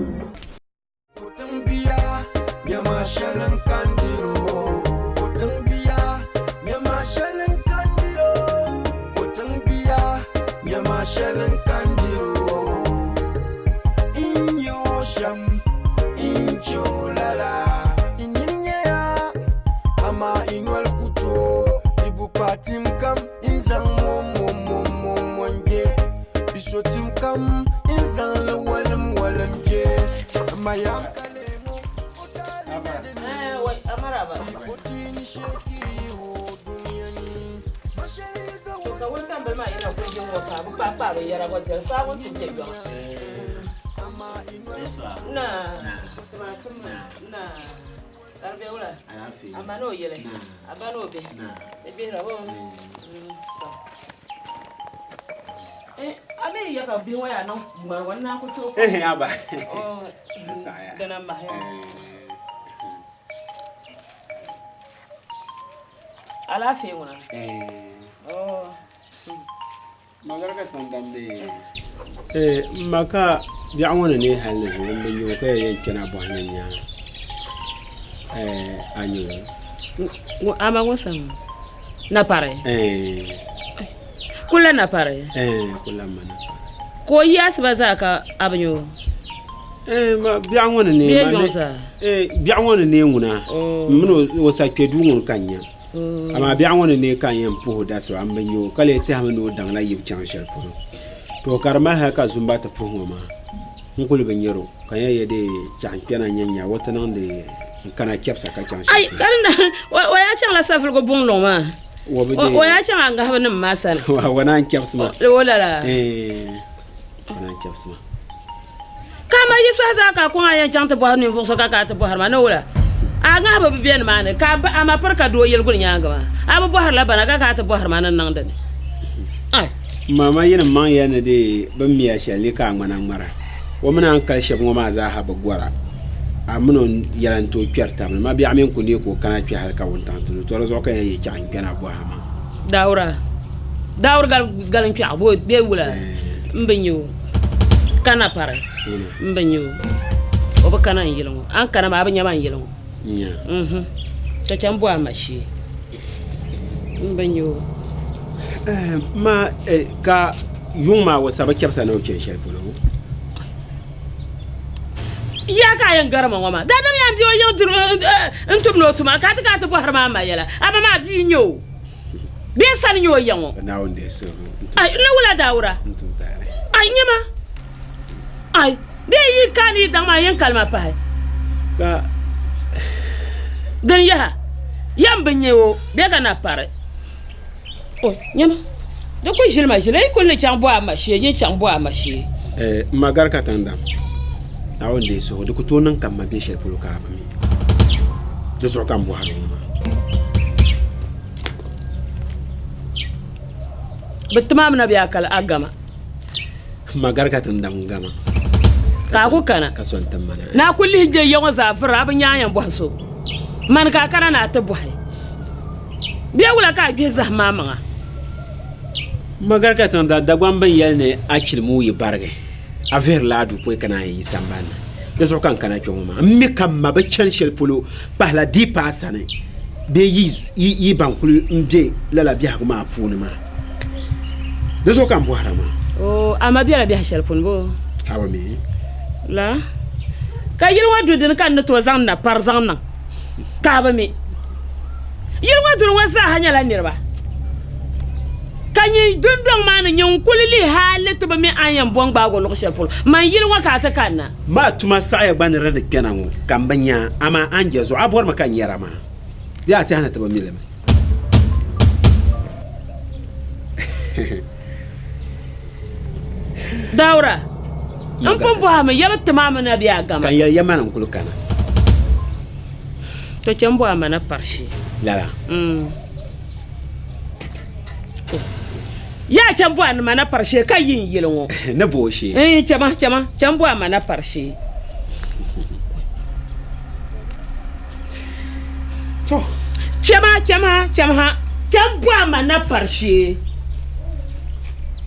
Alaafee ŋuna. M ma ka biɛɣu ŋɔ ni neei hali ni zuŋɔ m bi nya o ka yɛn kpɛna bɔhi ni n nya a nya o. A ma ŋɔ sani napari? Kuli la napari? Kuli la m ma napari. Ka o yi asiba zaa ka a bi nya o? Biɛɣu ŋɔ ni neei biɛɣu ŋɔ ni neei ŋuna m mini o sa kpɛ duu ŋɔ ni ka n nya amaa biɛɣu ŋɔ ni neei ka n yɛn puhi o dasiba m bi nya o ka lee tɛhimi ni o daŋla yibu chaŋ shɛli polo to ka di mali hali ka zumba ti puhi ŋɔ maa n kuli bi nyɛro ka n yɛn yɛ dee chaɣ n kpɛna n-nya nya o ti niŋdi n kana chɛbisa ka chaŋ Ai, shɛli ka di na o yaa chaŋla safiligu buŋluŋ maa. O bi O deei. o yaa chaŋ a ŋahibu nim maa sani. O naan chɛbisi ma. O lala. Eeh, o naan chɛbisi ma. Ka a ma yi sɔhi zaa ka a kɔŋ a yɛn chaŋ ti bɔhiri ninvuɣ so ka ka a ti bɔhiri ma ni wula? A ŋahibu bi be nimaani ka a ma piri ka doo yili guli nyaaŋa maa. A bi bɔhirila bana ka ka a ti bɔhiri ma ni niŋdi ni. Ai! Mama yi ni maŋ ya ni di bi miya shɛli ni ka a ŋmana ŋmara. O mini a ni kali shɛba ŋɔ maa zaa ha bi gɔra. A min o yɛla n-tooi kpɛri tab ni. Mabiɛɣu mi n-ku neei ka o kana kpe hali ka wuntaŋ ti lu. Tɔ di zuɣu ka yɛn yi chaɣ n-kpɛna bɔhi a maa. Daawura, Daawuri galiŋkpɛɣu bee wula m-bi nya o ka na pari m-bi nya o. O bi kana n yili ŋɔ. A ni kana maa a bi nya ma n yili ŋɔ. Unhun. Ka chaŋ bɔhi a ma shee. M bi nya o. Ma ka yuŋ maa o sa bi chɛbisa ni o chani shɛli polo? Ya ka a yɛn gari ma ŋɔ maa? Daadam yaa n-be o yiŋ duri n-tum ni o tuma ka a ti ka a ti bɔhiri ma a ma yɛla. A ba maa bia n-nyɛ o bee sani n-nyɛ o ya ŋɔ? Ai, n ni wula Daawura? Ai, nyama. Ai, bee yi ka ni yi daŋ maa yɛn kalima pahi. Ka. Din yaha, yɛm bi nya o bee ka na pari. O, nyama, di ku ʒili ma ʒili, yi kuli ni chaŋ bɔhi a ma shee, nyin chaŋ bɔhi a ma shee. Eh, m ma gari ka tiŋdam, Naawuni deei suhu, di ku tooi niŋ ka m ma be shɛli polo ka a bi mi. Di zuɣu ka m bɔhiri ŋɔ maa. Bɛ tim a mi na bee a kali a gama? Ma gari ka ti n daŋ gama. Ka a ku kana. Ka so n-tim ma na. Ni a ku lihi je ya ŋɔ zaa vuri a bi nya a yɛn bɔhi so. Mani ka a kana ni a ti bɔhi. Bee wula ka a gbihi zahim a maŋa? Ma gari ka tiŋ da Dagbaŋ bɛn yɛli ni a chilimi o yi barigi, a vihirila a duu pɔi ka naan yi sambani ni. Di zuɣu ka n kana kpe ŋɔ maa. M mi ka m ma bi chani shɛli polo pahila di paai sani bee yi ban kuli m-be lala biɛhigu maa puuni maa. Di zuɣu ka n bɔhira maa. Oo, a ma bela biɛhi shɛli puuni boo? A bi mi. La, ka yili ŋɔ du dini ka n ni tooi zaŋ na pari zaŋ niŋ ka a bi mi? Yili ŋɔ duri ŋɔ zaaha nyɛla niriba, ka nyin dundɔŋ maa ni nyin n-kuli lihi hali ti bi mi a ni yɛn bo n-gbaag o luɣ shɛli polo. Man yili ŋɔ ka a ti kanna. Maa tuma saɣiya gba ni di kpɛna ŋɔ ka m bi nya a, amaa a ni je zuɣu a bɔrimi ka n nyara maa bee a tɛha ni ti bi mi li mi? Daawura, m pun bɔhi mi, ya bi tim a mi na bee a gama? Ka n yɛli ya mani n-kuli kana. To chɛ m-bɔhi a ma na pari shee. Lala. Yaa chɛ m-bɔhi a ni ma na pari shee ka yi n yili ŋɔ. Ni bo o shee. N chama, chama, chɛ m-bɔhi a ma na pari shee. To. Chama, chama, chama ha, chɛ m-bɔhi a ma na pari shee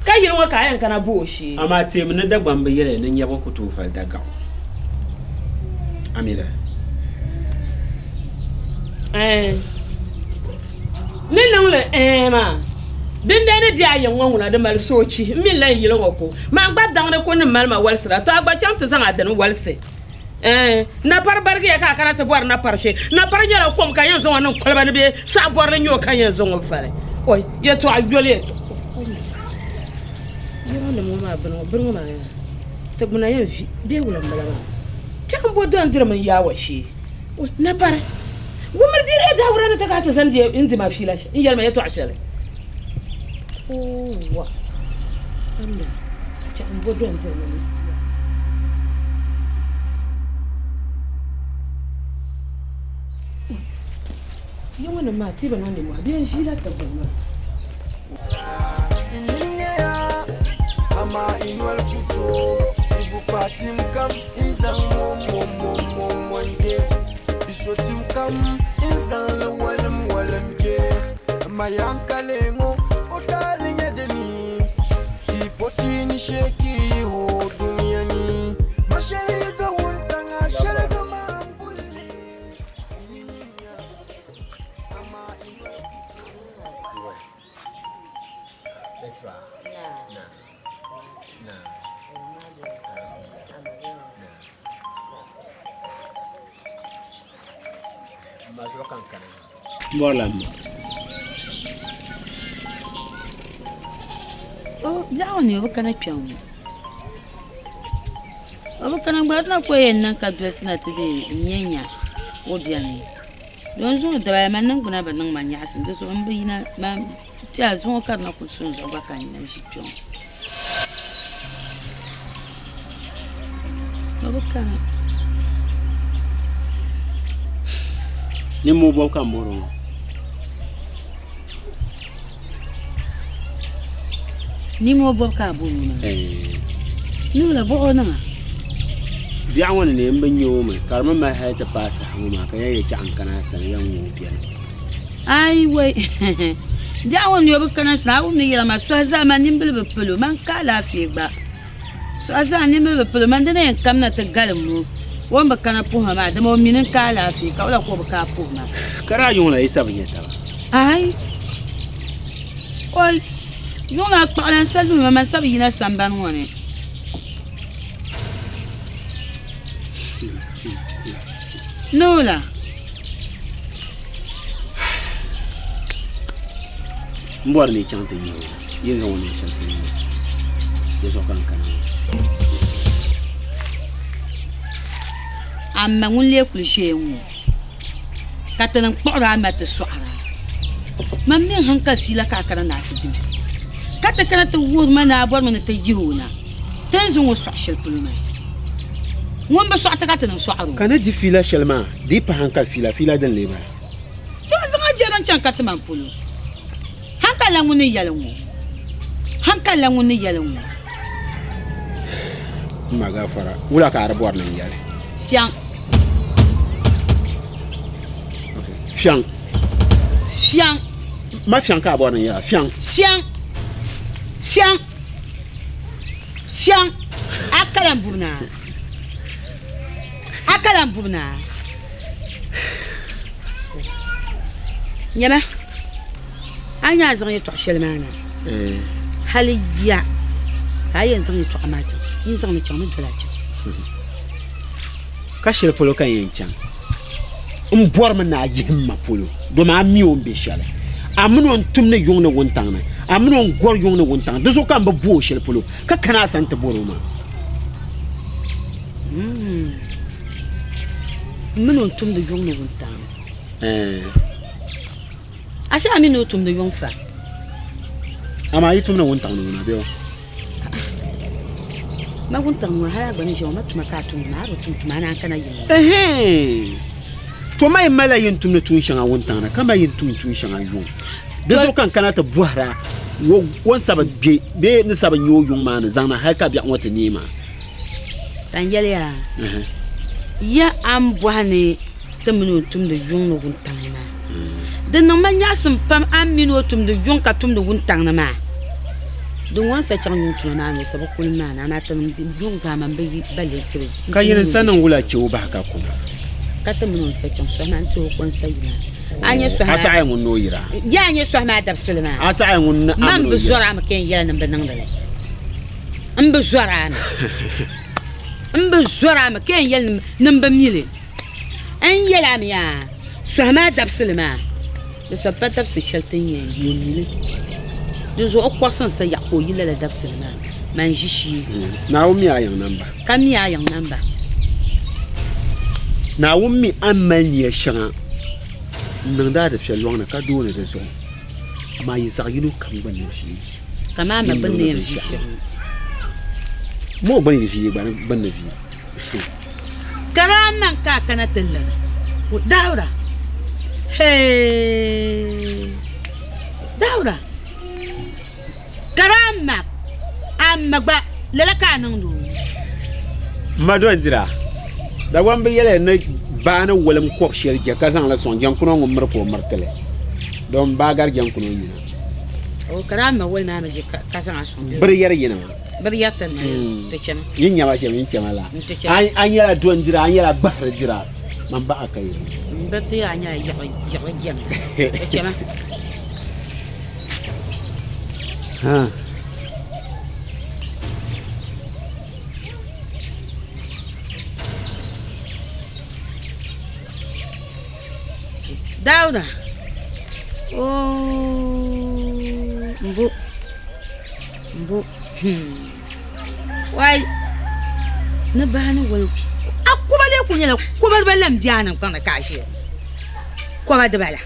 ka yili ŋɔ ka a yɛn kana bo o shee. Amaa teemi ni Dagbamba yɛliya ni nyɛbu ku tooi vali Dagaɣu. Amina. Ɛɛn. Ni niŋ li ɛɛn maa, dindali ni di a yiŋ ŋɔ ŋuna di mali soochi m mini la n yili ŋɔ ko. Man gba daŋdi ku ni mali ma walisira, to a gba chaŋ ti zaŋ a dini walisi. Ɛɛn, napari barigiya ka a kana ti bɔri napari shee. Napari nyɛla kom ka yɛn zaŋ o niŋ koliba ni bee saɣ bɔrili n-nyɛ o ka yɛn zaŋ o vali. Oi, yɛtɔɣa yoli yɛtɔɣa. Yiriŋ ŋɔ maa bini ŋɔ, bini ŋɔ maa yaa, ti gbuna yɛn vi bee wula m-bala maa. Chaŋ m-bo dɔni diri mini yaawa shee. Oi, napari, wumiri bia lee daa wura ni ti ka a ti zani n-di ma fiila n-yɛli ma yɛtɔɣa shɛli. Owa, Allah, chaŋ m-bo dɔni diri mini. Yiŋɔ nim maa ti bi niŋ nimmohi bee n-ʒiila tigbuni maa. Amaa i noli ku tooi i bu kpahi tim kam n-zaŋ mɔmmɔmmɔmmɔmmɔ n-je. Di so tim kam n-zaŋ li walimwalim je. Ma yankali ŋɔ o taali nyɛ dini? Ti po ti ni shee ki yi o dunia ni. Ma shɛli yi do wuntaŋa shɛli do maa n-guli li. Amaa i noli ku tooi. Na. Na. Na. Na. Ma zuɣu ka n kana maa. M bɔrila m ma. O biɛɣu ni o bi kana kpɛŋ ŋɔ. O bi kana gba di na ku yɛn niŋ ka dolisi na ti dii n-nya nya o beni. Don zuŋɔ dabaya man niŋgbuna bi niŋ ma nyaɣisim di zuɣu m bi yina man tiɛha zuŋɔ ka di na kuli su n zuɣu gba ka n yina ʒi kpɛŋɔ. O bi kana. Nimmoo bɔbu ka m bɔri o ŋɔ. Nimmoo bɔbu ka a bɔri o maa? Nuhila bɔh o niŋa. Biɛɣu ŋɔ ni ni m bi nya o mi ka di mi mali hali ti paai saha ŋɔ maa ka yɛn yɛli chaɣ n kana a sani yɛn ŋɔ o beni. Ai wai! Biɛɣu ŋɔ ni o bi kana n sani a wum ni yɛla maa sɔhi zaa man nimbila bi palo man ka alaafee gba. Sɔhi zaa nimbila bi palo man di ni yɛn kamina ti galim o o ni bi kana puhi ma maa dama o mi ni n ka alaafee ka wula ka o bi ka puhi ma. Ka daa yuŋ la yi sa bi nya taba. Ai! Oi! Yuŋ maa kpaɣila n sa luhi ma man sa bi yina sambani ŋɔ ni. Ni wula? M bɔri ni yi chaŋ ti yihi o na, yi ni zaŋ o niŋ shɛli polo ŋɔ, di zuɣu ka n kana ŋɔ. A ma ŋun lee kuli ʒiya ŋɔ ka ti niŋ kpuɣiri a ma ti sɔɣira. Man mi hankali fiila ka a kana ni a ti di ma, ka ti kana ti wuhiri ma ni a bɔrimi ni ti yihi o na. Ti ni zaŋ o sɔɣi shɛli polo maa, ŋun bi sɔɣi ti ka ti niŋ sɔɣiri o. Ka ni di fiila shɛli maa, di yi pa hankali fiila, fiila din lee bala. Ti o zaŋ a jɛra n-chaŋ ka ti man polo. Hankali la ŋun ni yɛli ŋɔ. Hankali la ŋun ni yɛli ŋɔ. M ma gafara, wula ka a di bɔri ni n yɛli? Fiɛŋ. Fiɛŋ. Fiɛŋ. Ma fiɛŋ ka a bɔri ni n yɛla? Fiɛŋ. Fiɛŋ. Fiɛŋ. Fiɛŋ. A kala m-bubi naa. A kala m-bubi naa. Nyama, a ni nya a zaŋ yɛtɔɣ shɛli maa na, hali ya ka a yɛn zaŋ yɛtɔɣa maa chaŋ, nyin zaŋmi chaŋ ni doli a chaŋ. Ka shɛli polo ka n yɛn chaŋ? M bɔrimi ni a yihi m ma polo, domi a mi o ni be shɛli. A mini o n-tumdi yuŋ ni wuntaŋ ni, a mini o n-gɔri yuŋ ni wuntaŋ ni, di zuɣu ka m bi bo o shɛli polo, ka kana a sani ti bɔr o maa. M mini o n-tumdi yuŋ ni wuntaŋ ni. A shee a mi ni o tumdi yuŋ fa? Amaa yi tumdi wuntaŋ ni ŋuna bee? Ma wuntaŋ ni ŋuna hali a gba ni ʒiya ŋɔ ma tuma ka a tumdi maa, a bi tum tuma a naan kana yiŋ ŋɔ. Ɛhɛn! To ma yi malila yin tumdi tuun shɛŋa wuntaŋ ni ka mali yin tum tuun shɛŋa yuŋ. Di zuɣu ka n kana ti bɔhir a o ni sa bi gbe bee ni sa bi nya o yuŋ maa ni zaŋ na hali ka biɛɣu ŋɔ ti neei maa. Ka n yɛli ya, Ya a ni bɔhi ni ti mini o tumdi yuŋ ni wuntaŋ ni maa, di niŋ ma nyaɣisim pam a ni mini o tumdi yuŋ ka tumdi wuntaŋ ni maa. Di ŋɔ n sa chaŋ yuŋ tuma maa ni o sa bi kuli maa ni, amaa tinim yuŋ zaa man bi yi ba lee kpe. Ka nyini n sa niŋ wula che o bahi ka kuma? Ka ti mini o n-sa chaŋ sɔhi maa nti o ko n-sa yi maa. A nya sɔhi A maa. saɣi ŋun ni o yira. Ya a nya sɔhi maa dabisili maa. A saɣi ŋun ni a Man mini o bi yira. zɔri a mi ka yɛn yɛli ni m bi niŋdi li. M bi zɔri a mi. M bi zɔri a mi ka yɛn yɛli ni m bi mi li. N yɛli a mi yaa, sɔhi maa dabisili maa, di sabi pa dabisi shɛli ti ni yɛn yi o mi li. Di zuɣu o kɔrisi n sa yaɣi ka o yi lala dabisili maa, man ʒi shee. Naawuni mi a yiŋ namba. Ka mi a yiŋ namba. Naawuni mi a ni mali nia shɛŋa n-niŋdi a dufɛli lɔŋ ni ka dooni di zuɣu, amaa yi zaɣ yino kam gba ni vi. Kaman a ma gbunni yɛn vi shɛm. Ma o gbuni yi vi yi gba gbunni vi. Ka daa man ka a kana ti liri Dauda. Hee! Dauda! Ka daa ma a ma gba lala ka a niŋdi o. M ma Dɔndira, Dagbaŋ bi yɛliya ni baa ni wolim kɔb shɛli je ka zaŋ li sɔŋ jɛŋkuno ŋun miri ka o miriti li. Dɔn baa gari jɛŋkuno nyina. O ka daa ma wolim a mi je ka zaŋ a sɔŋ. Biri yɛri yinima. Biri yɛri ti ni ti chɛma. Yi nyama shɛm yi chɛma la. N ti chɛma. A nyɛla dɔndira, a nyɛla gbahiri dira. Man baɣa ka yi. M bi ti a nyɛla yiɣiri jɛma. Ti chɛma. Ha. Dauda oo mbo mbo hmm wai ni bahi ni wali a koba lee ku nyɛla koba diba la m-be a niŋgbuŋ ni ka a ʒiya koba diba la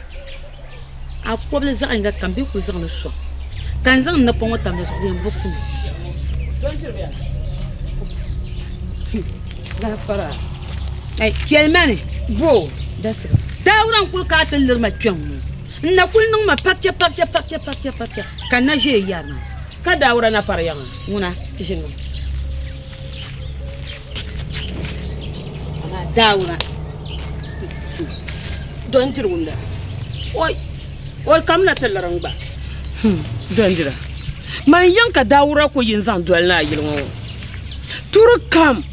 a kobili zaɣ yinga kam bɛ ku zaŋ li sɔŋ ka n zaŋ n napɔŋ ŋɔ tam di zuɣu di yɛn buɣisimi. Chɛli ma ni Dauda n-kuli ka a ti liri ma kpiɔŋ ŋɔ n na kuli niŋ ma paficha paficha paficha paficha paficha ka n na ʒiya yɛri maa. Ka Dauda na pari yaŋa? Ŋuna. Ʒini. Amaa Dauda. Dɔndiri wumda. Oi! Oi kamina ti liri n gba. Dɔndira. Man yiŋ ka Dauda ku yi n-zaŋ doli ni a yili ŋɔ ŋɔ. Turi kam,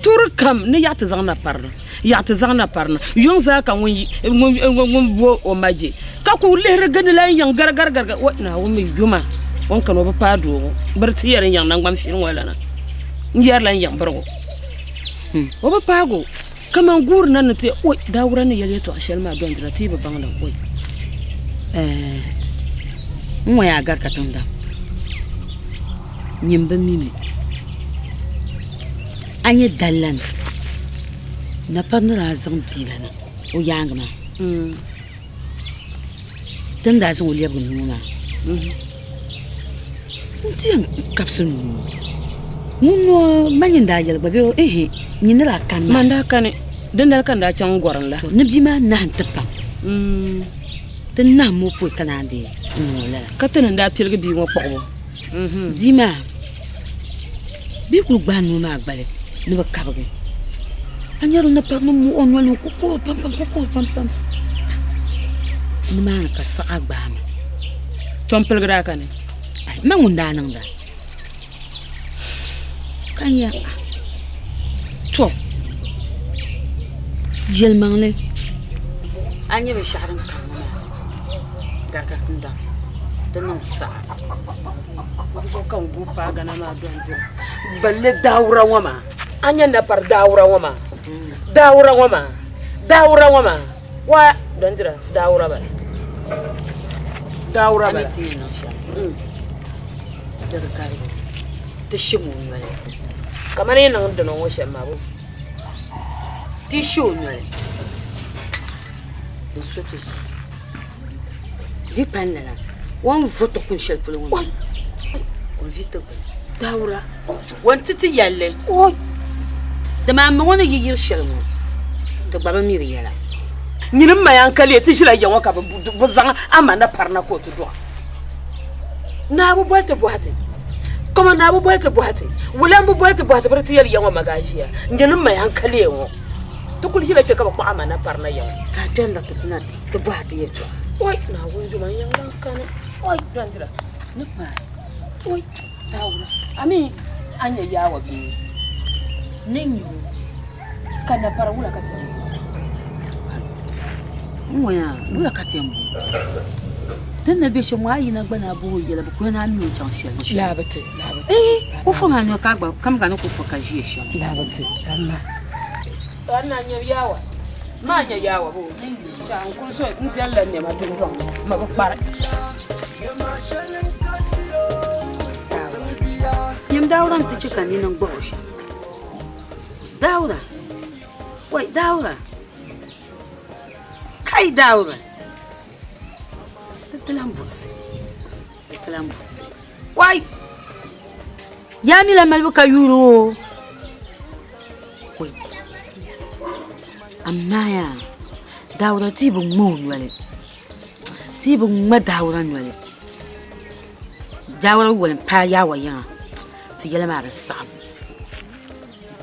turi kam ni yaɣi ti zaŋ na parina, yaɣi ti zaŋ na parina. Yuŋ zaa ka ŋun bo o ma je, ka ku lihiri gindi la n-yiŋ garigarigariga. Oi Naawuni mi yuma, o ni kani o bi paai doo ŋɔ. Biri ti yɛri n-yiŋ naŋgban fini ŋɔ lana. N yɛrila n yiŋ birigu. O bi paagi o. Kaman guuri na ni ti oi Daawura ni yɛli yɛtɔɣ shɛli maa dɔndira ti yi bi baŋ li oi. Ɛɛh n ŋɔ yaa gari katiŋ dam nyin bi mi mi a nyɛ dali la ni napari ni daa zaŋ bia la na o yaaŋa maa ti ni daa zaŋ o lɛbigi nuu maa n ti yɛn kabisi nuu ŋun noo ma nyin daa yɛli gba bee ehe nyin ni daa kani maa. Man daa kani dindali ka n daa chaŋ gɔrim la. To ni bia maa nahim ti pam ti nahim o pɔi ka naan di niŋ o lala. Ka ti ni daa piligi bia ŋɔ kpuɣibu. Bia maa bɛ kuli gbaai nuu maa gbali ni bɛ kabigi a nyari ni pari ni muɣi o noli ni ku kuhiri pampam ku kuhiri pampam nimaani ka siɣa gbaai ma. To m piligi daa kani? Ai ma ŋun daa niŋda ka n nya to yɛlimaŋli a nya binshɛɣu din kani ŋɔ maa garigari tindaŋ di niŋ saha. Zuɣu ka n guui paai Ghana maa dɔni dira balli Daawura ŋɔ maa a nya napari Daawura ŋɔ maa Daawura ŋɔ maa Daawura ŋɔ maa wa dɔni dira Daawura bala Daawura bala. A mi ti yɛn niŋ shɛm di di garibu ti shim o noli. Kamani yi niŋ dini ŋɔ shɛm maa Ti shi o noli din so ti zuɣu. Di pani lala, o ni vo ti kuni shɛli polo ŋɔ maa, ka o ʒi ti gbuni. Dawura. O ni ti ti yɛlli. Dama a ma ŋɔ ni yi yiri shɛli ŋɔ, ti gba bi mi di yɛla. Nyini m ma yaa n-ka leei ti ʒila ya ŋɔ ka bɛ zaŋ a ma na parina ka o ti dɔɣi. Naa bi boli ti bɔhi ti. Kaman naa bi boli ti bɔhi ti. Wula m-bi boli ti bɔhi ti bɛ di ti yɛli ya ŋɔ ma gaa ʒiya. Nyini m ma yaa n-ka leei ŋɔ. Ti kuli ʒila kpe ka bɛ kpuɣi a ma na parina ya ŋɔ. Ka a kpɛri liriti ti na ti bɔhi ti yɛltɔɣa. Oi! Naawuni yuma n yiŋla n kani. Oi! Dɔndira ni paai. Oi! Daawura a mi a nya yaawa bee? Ni nya o. Ka napari wula ka ti yɛn bo? N ŋɔ yaa wula ka ti yɛn bo? Ti ni na be shɛm ŋɔ a yina gba na bɔh o yɛla bɛ ku yɛn a mi o chaŋ shɛli. Laa bi ti, laa bi ti. Eeh! Ku fo maa noli ka a gba kam gba ni ku fo ka ʒiya shɛm. Laa bi ti, kamina. Ka n na nya yaawa, maa nya yaawa boo? Ka n kuli zo n diɛlila nɛma dundɔŋ ni, ma bi kpari. Nyam Dauda nti chɛ ka nini n-gbaɣ o shɛm. Dauda! Wai Dauda! Kai Dauda! Di ti lan buɣisi, di ti lan buɣisi. Wai! Yaa mi lan malibu ka yuuri o. Wai! Amaa yaa, Dauda ti bi ŋma o noli. Ti bi ŋma Dauda noli. Dauda woli m-paai Yawa yiŋa, ti yɛla maa di saɣim.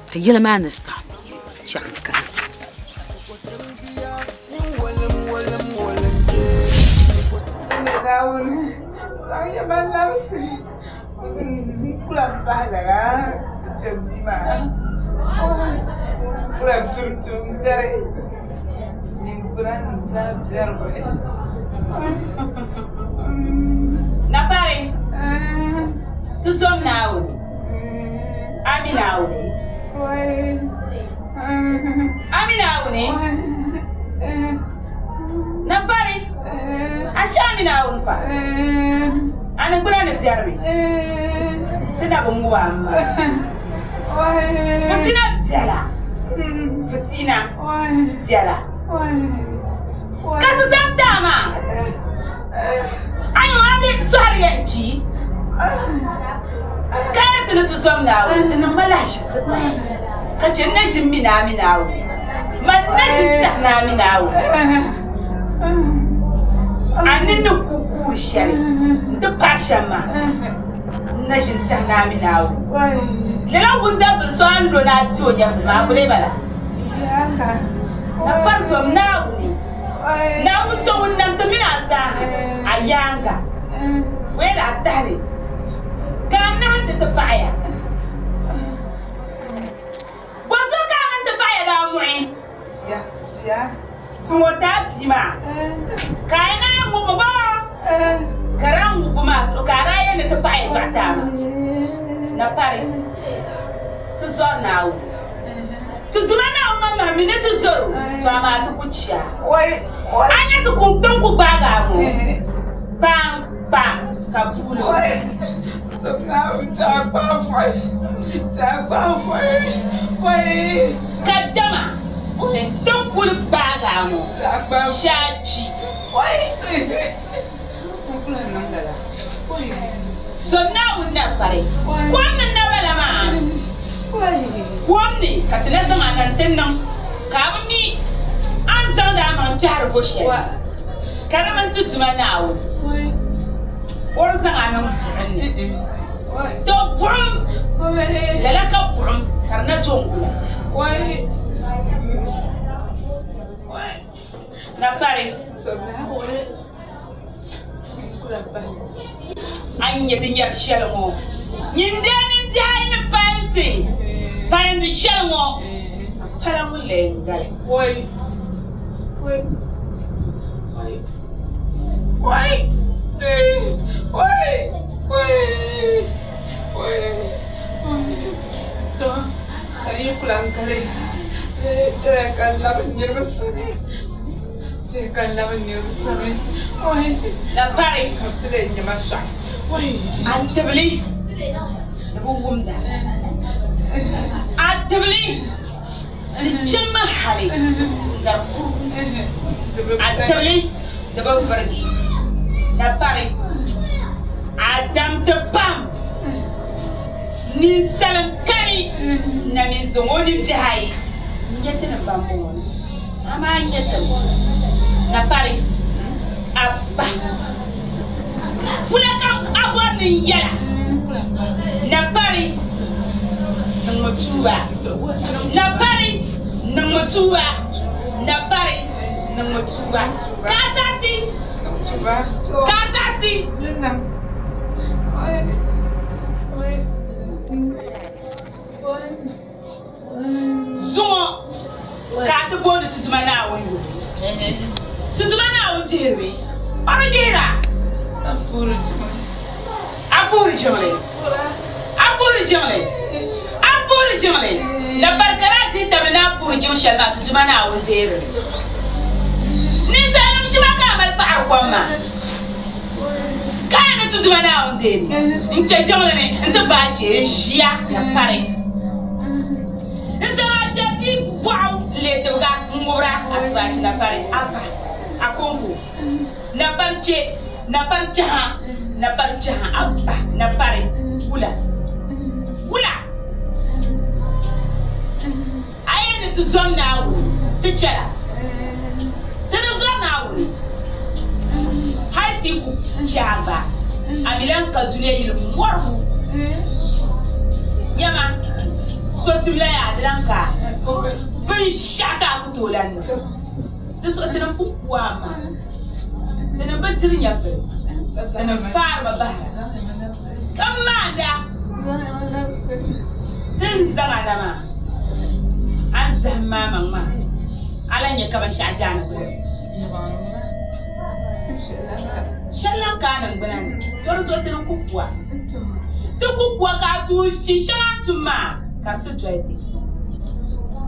Ti yɛla maa ni saɣim chɛɣu n-kana. Napari, ti zom Naawuni. A mi Naawuni? A mi Naawuni? Napari. A shee a mi Naawuni fa? A niŋgbuna ni biɛrimi? Ti na bi ŋub a m-ma. Fitina biɛla, fitina biɛla. Ka ti zaŋ ti a maa, a nya a bi zɔhiri yɛn kpi. Ka yɛli ti ni ti zom Naawuni, di niŋ ma lahiʒibisi pam, ka chɛ n na ʒi m-mi ni a mi Naawuni. Man na ʒi n-tɛhi ni a mi Naawuni. A nini ni ku guuri shɛli nti pahi shɛm maa, n na ʒi n-tɛhi ni a mi Naawuni. Lala wuntabili so a ni lo ni a ti o nyɛvili maa, a boli ba la? Na pari zom Naawuni, Naawuni so ŋun nam ti mini a zaaha, a yaaŋa, o yɛli a tahili, ka a nahim ti ti paɣiya. Bɔzuɣu ka a mini ti paɣiya daa muɣi? Zuŋɔ ti a bia maa, ka a naan ŋubi ba, ka daa ŋubi maa zuɣu ka a daa yɛli ni ti paɣi yɛtɔɣa ti a maa. Na pari, ti zɔri Naawuni. Ti Duuma Naawuni maŋmaŋ mi ni ti zɔr o, to amaa ti ku chɛ a. A nya ti kum din ku gbaag a ŋɔ, kpaaŋ kpa ka puul o. Kadama din kul gbaag a ŋɔ, shee a kpi. Zom Naawuni na pari kom ni na bala maa, kom ni ka ti na zaŋ a na nti niŋ, ka a bi mi a ni zaŋdi a maŋ kpɛhiri vo shɛli, ka di mini ti Duuma Naawuni o ni zaŋ a niŋ buɣim ni. To buɣim, lala ka buɣim ka di na do n-gula. Na pari. A ni nya di nyari shɛli ŋɔ, nyin dee nimbihi ayi ni pali ti palindi shɛli ŋɔ, a pala ŋun lee n-gali. Na pari a tibili di bi wumda a tibili di chɛmi hali n-gari kurugu a tibili di bi virigi na pari a damdi pam Ninsalim kani na mi zaŋ o ni bihi ayi n-nyɛ ti ni ban bɔŋɔ ni, amaa n-nyɛ ti na pari a ba kula ka a bɔri ni n yɛla na pari niŋmi tuuba na pari niŋmi tuuba na pari niŋmi tuuba ka a zaɣisi ka a zaɣisi. Zuŋɔ ka a ti booni ti Duuma Naawuni yuli. Ti Duuma Naawuni dihirimi? O bi dihira. A puhiri jiŋli? A puhiri jiŋli? A puhiri jiŋli? La barika daa dihi tabili ni a puhiri jiŋ shɛli maa ti Duuma Naawuni deeri li. Ninsalinima ʒiba ka a mali paɣiri kom maa. Ka a ni ti Duuma Naawuni deemi n-chɛ jiŋli ni nti baai kpe n-ʒiya na pari n-zaŋ a piɛri bia bɔɣu n-leei tibiga n-ŋubira asibaasi na pari a ba a kɔŋko na pari kpe na pari kpɛha na pari kpɛha a ba na pari wula wula a yɛn ni ti zom Naawuni ti chɛla ti ni zɔri Naawuni hal ti ku chɛ a gba, a mi lan ka dunia yili mɔrigu. Nyama, so tim la yaa di lan ka binshɛɣu ka a ku tooi lan niŋ. Di zuɣu ti ni pun ku a maa, ti ni bi diri nyɛvili, ti ni faarimi bahira ka maanda Ti ni zaŋ a na maa, a ni zahim maa maŋ maa, a lan nya ka binshɛɣu be a ni gbuni. Shɛli lan ka a niŋgbuna ni, to di zuɣu ti ni ku ku a. Ti ku ku a ka a tuun fi shɛŋa a ni tum maa ka di ti doli ti.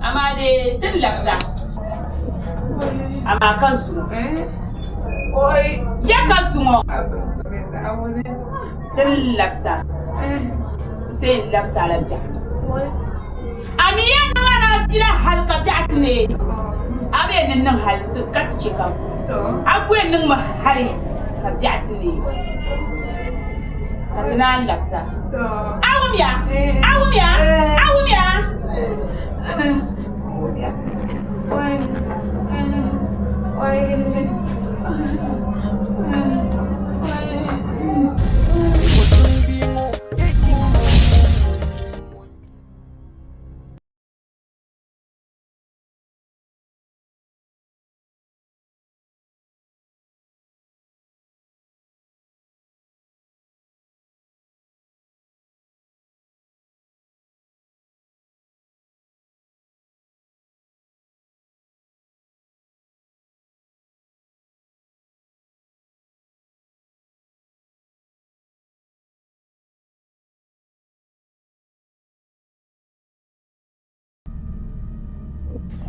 Amaa dee ti ni labis a, amaa ka zuŋɔ. Ya ka zuŋɔ ti ni labisa ti se n labisa la biɛɣu. A mi yɛn niŋ a na fiila hali ka biɛɣu ti neei. A bi yɛn ni niŋ hali ka ti chɛ ka a ku yɛn niŋmi hali ka biɛɣu ti neei ka ti naan labisa. A wumya? A wumya? A wumya?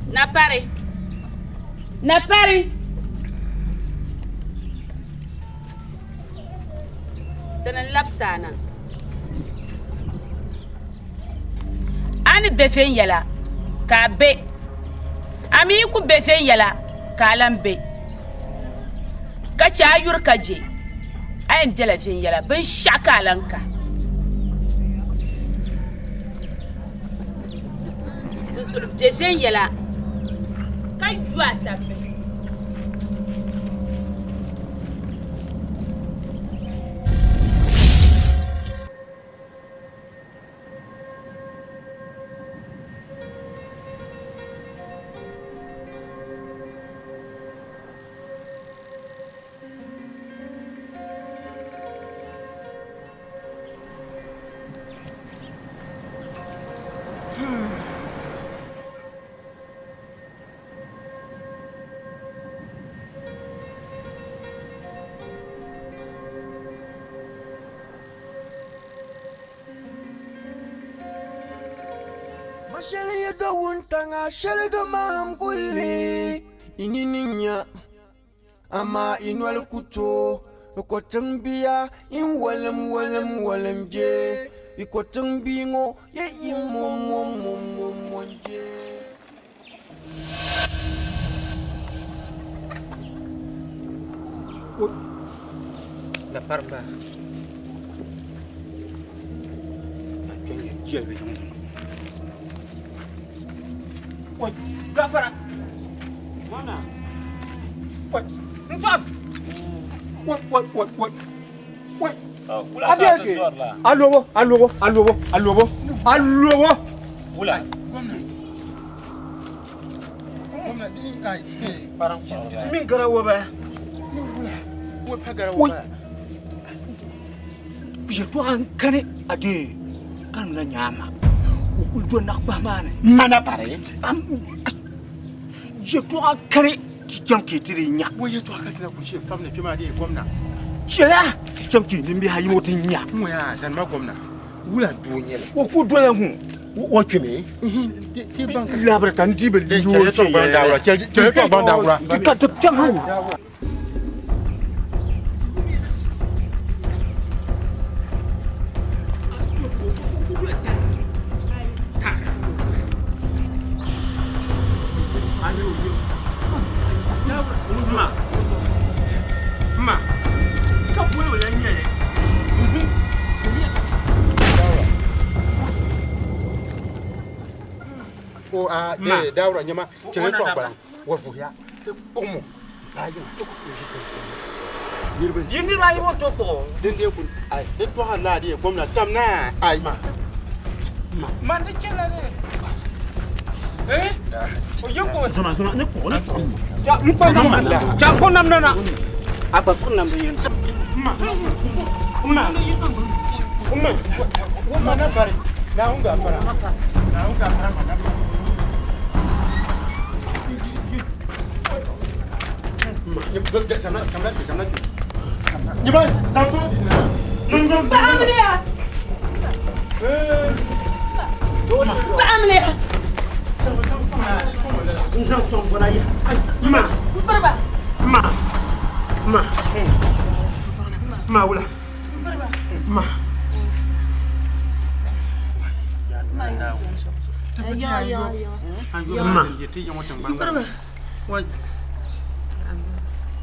Napari. Napari. Dini n-labisi a na. A ni be viɛnyɛla ka a be, a mi yi ku be viɛnyɛla ka a lan be, ka chɛ a yuri ka je, a yɛn bela viɛnyɛla, binshɛɣu ka a lan ka. Di zuɣu be viɛnyɛla ka yu a tabihi. Ma shɛli yi do wuntaŋa shɛli do maham gulli yi nini nya amaa yi noli ku tooi yi ko tiŋbia yin wolim wolim wolim je yi ko tiŋbia ŋɔ ye yin mom mom mom mom mom je. Na parimba Oi, gafara. Mana. Oi, ntɔm. Oi, oi, oi, oi. Oi. Abiyake. Alobo, alobo, alobo, alobo. Alobo. Wula. Min gara wo bala. Oi. Yɛltɔɣa n kani a dee ka na nyaama ka o kuli do naɣakpahi maa ni. Mana pari. Yɛltɔɣa kani ti chaŋ ka ti di nya. Wo yɛltɔɣa ka ti na kuli shee fam ni kpɛ maa dee gomna. Chɛla ti chaŋ ka nimbihi ayi ŋɔ ti nya. N ŋɔ yaa zanima gomna wula doo nyɛli. O ku dola hu o kpimi. Labiri ka n di bi yooi Chɛli yɛltɔɣa gbaŋ daawura. Ka ti chaŋ ha na. O a dawura nyɛma chɛli tɔɣa gbalaŋ wa vuhiya ti kpuɣi paai yiŋa ti ku tooi ʒi tiŋ puuni niriba Yi niriba ayi ŋɔ tooi kpuɣi o. Din dee kuli ai din tɔɣa laa dee gomna tam na ai ma. Man di chɛla ni. Eh? O yi ko zama zama ne kpuɣi ne kpuɣi. Ja n kpa nam la. Ja ko nam na na. A gba kpuɣi nam di yin. Ma. Ma. Ma. Ma na bari. Na hunga fara. Na hunga fara ma na bari. Ma. Ma wula. Ma. Ma. Wai.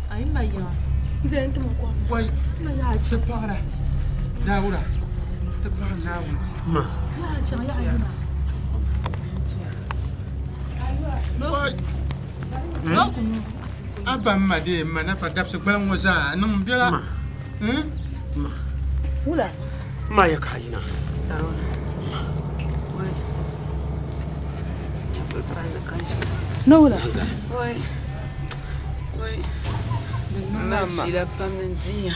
Ai ma ya. Nze nti mo kom. Wai. Ma ya che paɣira. Daawura. Ti paɣa Naawuni. Ma. Ya chaŋ ya yina. Wai. A ba ma dee ma na pa dabisi gbaliŋ ŋɔ zaa niŋ biɛla. Ma. Ma. Wula. Ma ya ka yina. No wula. Wai. Wai. Ma fiila pam ni dinya.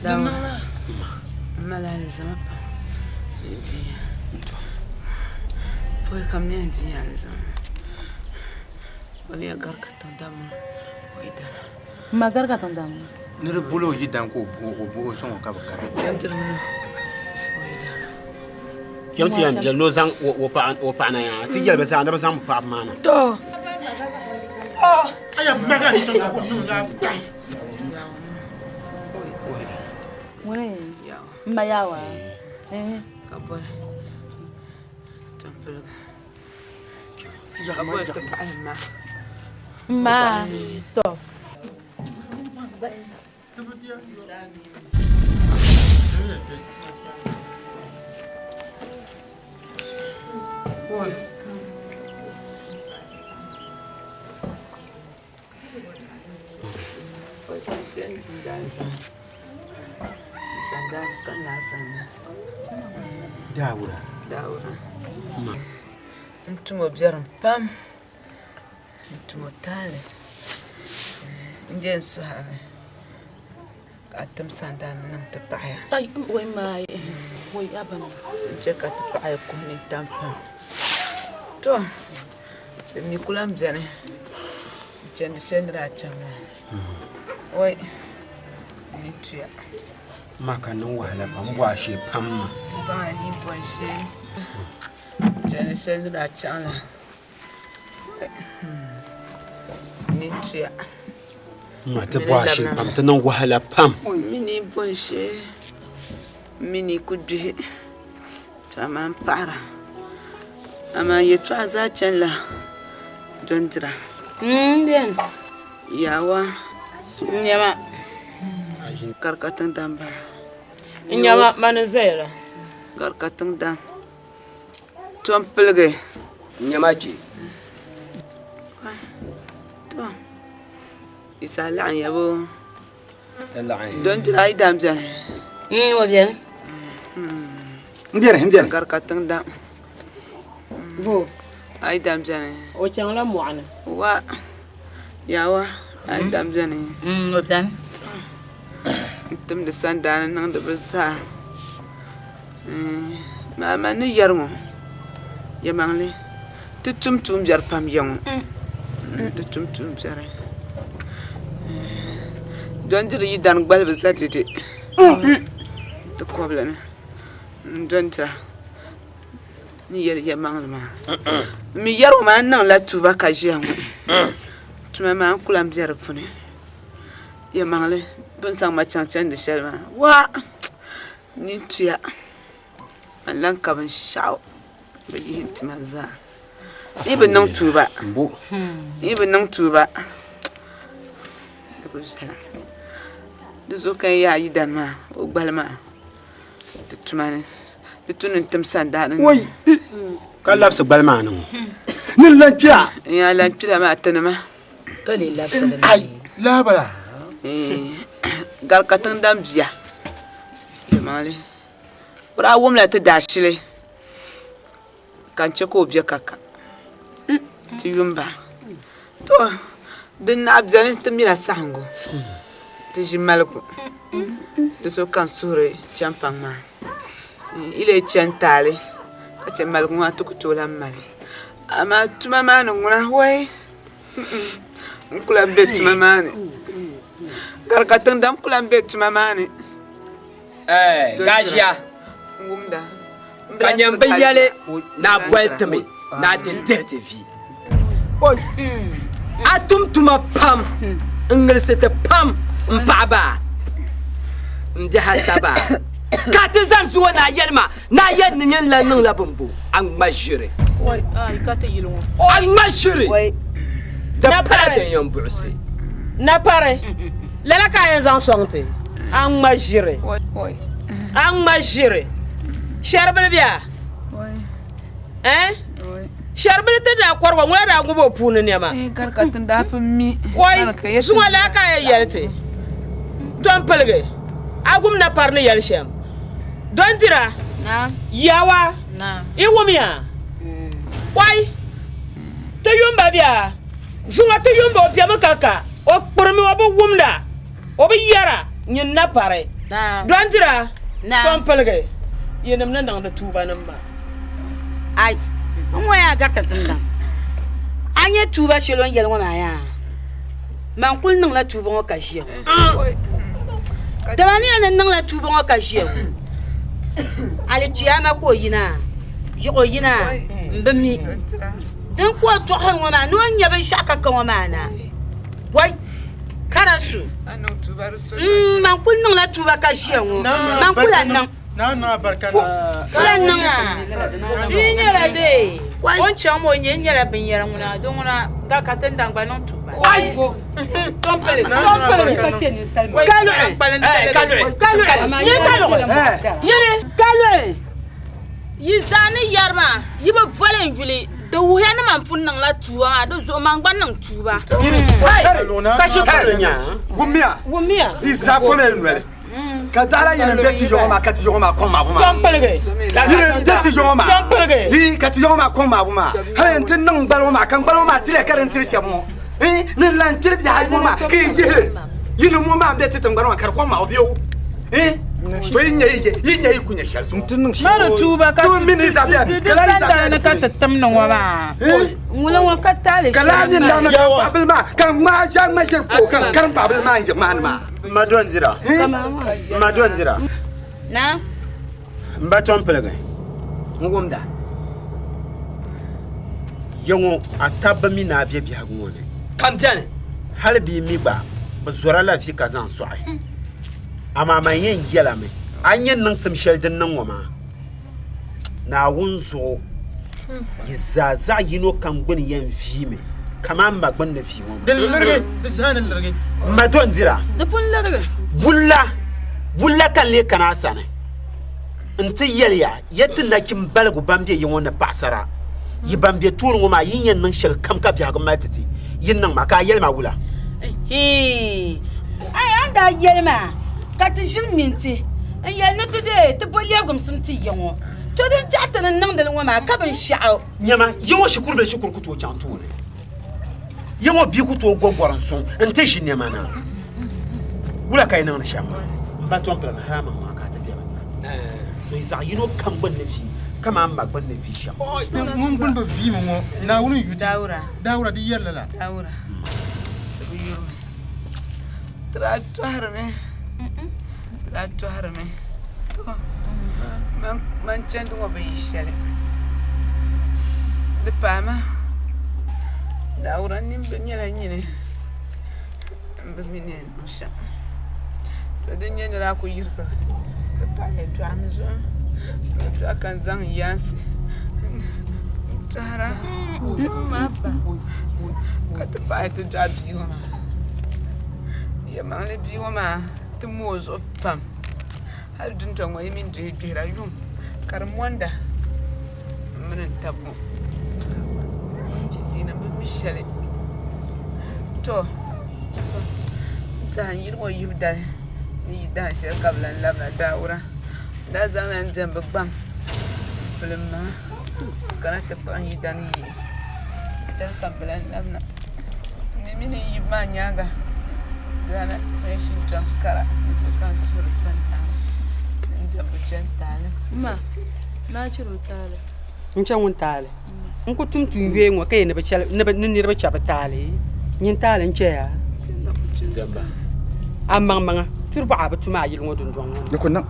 Daawura. Ma la alizama pam ni dinya. Pɔi ka m yɛn dinya alizama. Waliya gari ka tiŋ damma o yidana. Ma gari ka tiŋ damma. Ni di boli o yidan ka o sɔŋ o ka bi kabi. Kpɛm ti yɛn biɛli ni o zaŋ o paɣa na yaa ti yɛli bi zaa ni bi zaŋ bi paɣaba maa na. To. Aya maga ni chaŋ ka o niŋ laa kpahi. Ŋuni n ma yawa. Eh. Ka boli timpiligu. Ka boli ti paɣa ma. Ma. To. Daawura. Daawura. N tumo biɛrim pam. N tumo taali. N je n suhimi ka a tim sandaani niŋ ti paɣaya. Ai wai mai. Wai abam. N che ka ti paɣaya kuhi nintam pam. To di mi ku lan beni. N chandi shɛli ni daa chaŋ maa. Wai n ni tuya. Ma ka niŋ wahala pam bɔ a shee pam ma. N baŋ a ni bɔn shee. N chandi shɛli ni daa chaŋ la. N ni tuya. Ma ti bɔ a shee pam ti niŋ wahala pam. M mi ni bɔn shee. M mi ni ku duhi. To amaa m paɣira. Amaa yɛtɔɣa zaa chanila dɔndira. M beni. Yawa. N nyama. Gari ka tiŋdam bala. N nyama mani n-zaya la. Gari ka tiŋdam. To m piligi. N nyama kpe. To Yisa laɣim ya boo. Ti laɣim. Dɔndira a yi dam beni. O beni. N beni, n beni. Gari ka tiŋdam. Bo. A yi dam beni. O chaŋla mɔɣuni. Wa. Yawa, a yi dam beni. O beni. N timdi sandaani niŋdi bɛ zaa. Maa ni yɛri ŋɔ, yɛlimaŋli, ti tum tuumbiɛri pam ya ŋɔ. Ti tum tuumbiɛri. Dɔndiri yi dan gbali bi za dɛde ti kɔbili ni n-dɔndira ni yɛli yɛlimaŋli maa. M mi yɛri ŋɔ maa n niŋla tuuba ka ʒiya ŋɔ. Tuma maa n ku lan be di puuni. Yɛlimaŋli, bɛ ni zaŋ ma chaŋ chandi shɛli maa, waa! Nini tuya, man lan ka binshɛɣu bi yihi n-ti ma zaa. N yi bi niŋ tuuba, n yi bi niŋ tuuba, di bi viɛla. Di zuɣu ka n yaa yidana maa, o gbali maa ti tuma ni, di tu ni n tim sandaani ni. Woi! Ka labisi gbali maa ni ŋɔ. Ni n lan kpila. N yaa lan kpila maa tinima. Ka lee labisi li Ai, lahabala. Gari ka tiŋdan bia. Yɛlimaŋli, o daa wumla ti daashili ka n chɛ ka o be kaka ti yumba. To, din naɣ beni ti mila saɣiŋgu, ti ʒi maligu. Di zuɣu ka n suhuri champaŋ maa. Yi lee chani taali ka chɛ maligu maa ti ku tooi lan mali. Amaa tuma maa ni ŋuna, wɛi! N ku lahi be tuma maa ni. Gari ka tiŋdam ku lahi be tuma maa ni. Gaʒia, ka nyam bi yɛli ni a boli ti mi ni a ti dihi ti vi. A tum tuma pam N ŋilisi ti pam m paɣaba, m bihi ata ba, ka a ti zani zuŋɔ ni a yɛli ma ni a yɛli ni nyin lan niŋla bimbo, a ŋma ʒiri. A ŋma ʒiri! Di pala din yɛn buɣisi. Napari, lala ka a yɛn zaŋ sɔŋ ti? A ŋma ʒiri. A ŋma ʒiri. Shɛribili bɛ a? Eh? Shɛribili ti daa kɔrigi ŋuna daa ŋubi o puuni nɛma. Oi, zuŋɔ laa ka a yɛn yɛli ti? Tom piligi, a gum napari ni yɛli shɛm. Don dira, yawa, yi wumya? Oi, ti yumba bɛ a? Zuŋɔ ti yumba o bemi ka ka, o kpurimi o bi wumda, o bi yɛra, nyin napari. Don dira, tom piligi, yinim ni niŋdi tuubanim maa. Ai, n ŋɔ yaa garita tindaŋ. A nya tuuba shɛli o ni yɛli ŋɔ maa yaa? Man kul niŋla tuuba ŋɔ ka ʒiya ŋɔ. Dama ni yɛn ni niŋla tuuba ŋɔ ka ʒiya ŋɔ, alichiyaama ka o yina, yiɣ o yina, m bi mi. Din ka o tɔɣisiri ŋɔ maa ni o ni nya binshɛɣu ka ka ŋɔ maa na. Wai! Ka di su. Man kul niŋla tuuba ka ʒiya ŋɔ, man ku lan niŋ. Di nyɛla dee o ni chaŋ maa o nyɛ nyɛla binyɛra ŋuna di ŋuna ka ka tindaŋ gba niŋ tuuba. Yi zaa ni yɛri maa yi bi boli n yuli di wuhiya ni man pun niŋla tuuba maa di zuɣu man gba niŋ tuuba. Wummiya yi zaa fomya yi noli. Ka daɣila yini n-be ti yɔŋɔ maa ka ti yɔŋɔ maa kɔŋ maabu maa. Yini n-be ti yɔŋɔ maa ka ti yɔŋɔ maa kɔŋ maabu maa. Hali n ti niŋ n gbali ŋɔ maa ka n gbali ŋɔ maa tiliya ka di ni tiri shɛba ŋɔ. Ni n lan tiri bihi ayi ŋɔ maa ka yi yihi li. Yini ŋɔ maa m-be ti tiŋgbani ŋɔ ka di kɔŋ maabu bɛ o. To yi nya yi nya yi ku nya shɛli zuɣu. Mari tuuba ka Tu mini Izabɛl, di ka lala Izabɛl sandani ka ti tim ni ŋɔ maa. Ŋula ŋɔ ka taali Ka lala nyin laɣim ka paɣabili maa ka n ŋmaai ʒiɛɣu ŋma ʒiri ka o ka n karim paɣabili maa n yiɣi maa ni maa. M ma Dɔndira, m ma Dɔndira. Naa. M ba Tɔmpiligi. N wumda. Ya ŋɔ a tabba mi ni a be biɛhigu ŋɔ ni. Kam beni. Hali bɛ yi mi gba, bɛ zɔra la vi ka zaŋ sɔɣi. Amaa man yɛn yɛlimi, a ni nya niŋsim shɛli din niŋ ŋɔ maa, Naawuni zuɣu yi zaa zaɣ yino kam gbini yɛn viimi kaman m ma gbini ni vii ŋɔ maa. Di lirigi, di zaa ni lirigi. M ma Dɔndira, Di pun lirigi. Bulla, bulla ka n lee kana a sani nti yɛli ya, ya ti nachimbaligu ban be yi ŋɔ ni paɣisara, yi ban be tooni ŋɔ maa, yi ni yɛn niŋ shɛlikam ka biɛhigu mali ti ti, yi niŋ ma, ka a yɛli ma wula? Hii! Ai, a ni daa yɛli ma ka ti ʒini minti n-yɛli ni ti deei ti bo lɛbigimsim ti ya ŋɔ, to din tɛhi ti ni niŋdi li ŋɔ maa ka binshɛɣu. Nyama, ya ŋɔ shikuru bee shikuru ku tooi chaŋ tooni. Ya ŋɔ bia ku tooi go gɔrim suŋ nti ʒi nɛma na. Wula ka yi niŋdi shɛm maa? M ba tɔmpiliga hal amaŋ maa ka a ti bɛ ba. To yi zaɣ yino kam gbunni vi kaman m ma gbunni vi shɛm. Ŋun gbuni bi viimi ŋɔ, Naawuni n-yu ti. Dawura, di yɛri lala. Dawura, ti bi yurimi. Ti daa tɔhirimi, ti daa tɔhirimi. To, man chandi ŋɔ bi yi shɛli. Di paai ma, Dawura nimbil nyɛla nyini m bi mi ni yɛn niŋ shɛm. To din nyɛ ni daa ku yirigiri ti pahi yɛltɔɣa mi zuɣu, yɛltɔɣa ka n zaŋ n yaansi n-tɔhira ka ti pahi ti dɔɣi bia ŋɔ maa. Yɛlimaŋli bia ŋɔ maa ti mooi o zuɣu pam hali duŋtɔŋ ŋɔ yi mini duhi duhira yuŋ ka di monda m mini n taba ŋɔ dina bi mi shɛli to n tɛha n yili ŋɔ yibu dali ni yi dahin shɛli ka bi lan labina Daawura n daa zaŋla n diɛmbu gbaŋ m-pili m maŋa n-kana ti kpuɣi n yidana yi dali ka bɛ lan labina m mi ni n yibu maa nyaaŋa Ghana shintɔŋ kara ka n suhuri sandaani n diɛmbu chani taali. Ma, naa chɛri o taali. N chɛ ŋun taali. N ku tum tuun yɔɛ ŋɔ ka yɛn ni niriba chɛ bɛ taali. Nyin taali n-chɛ ya. A maŋmaŋa turi bɔɣa a bi tum a yili ŋɔ dundɔŋ ŋɔ ni. Di ku niŋ.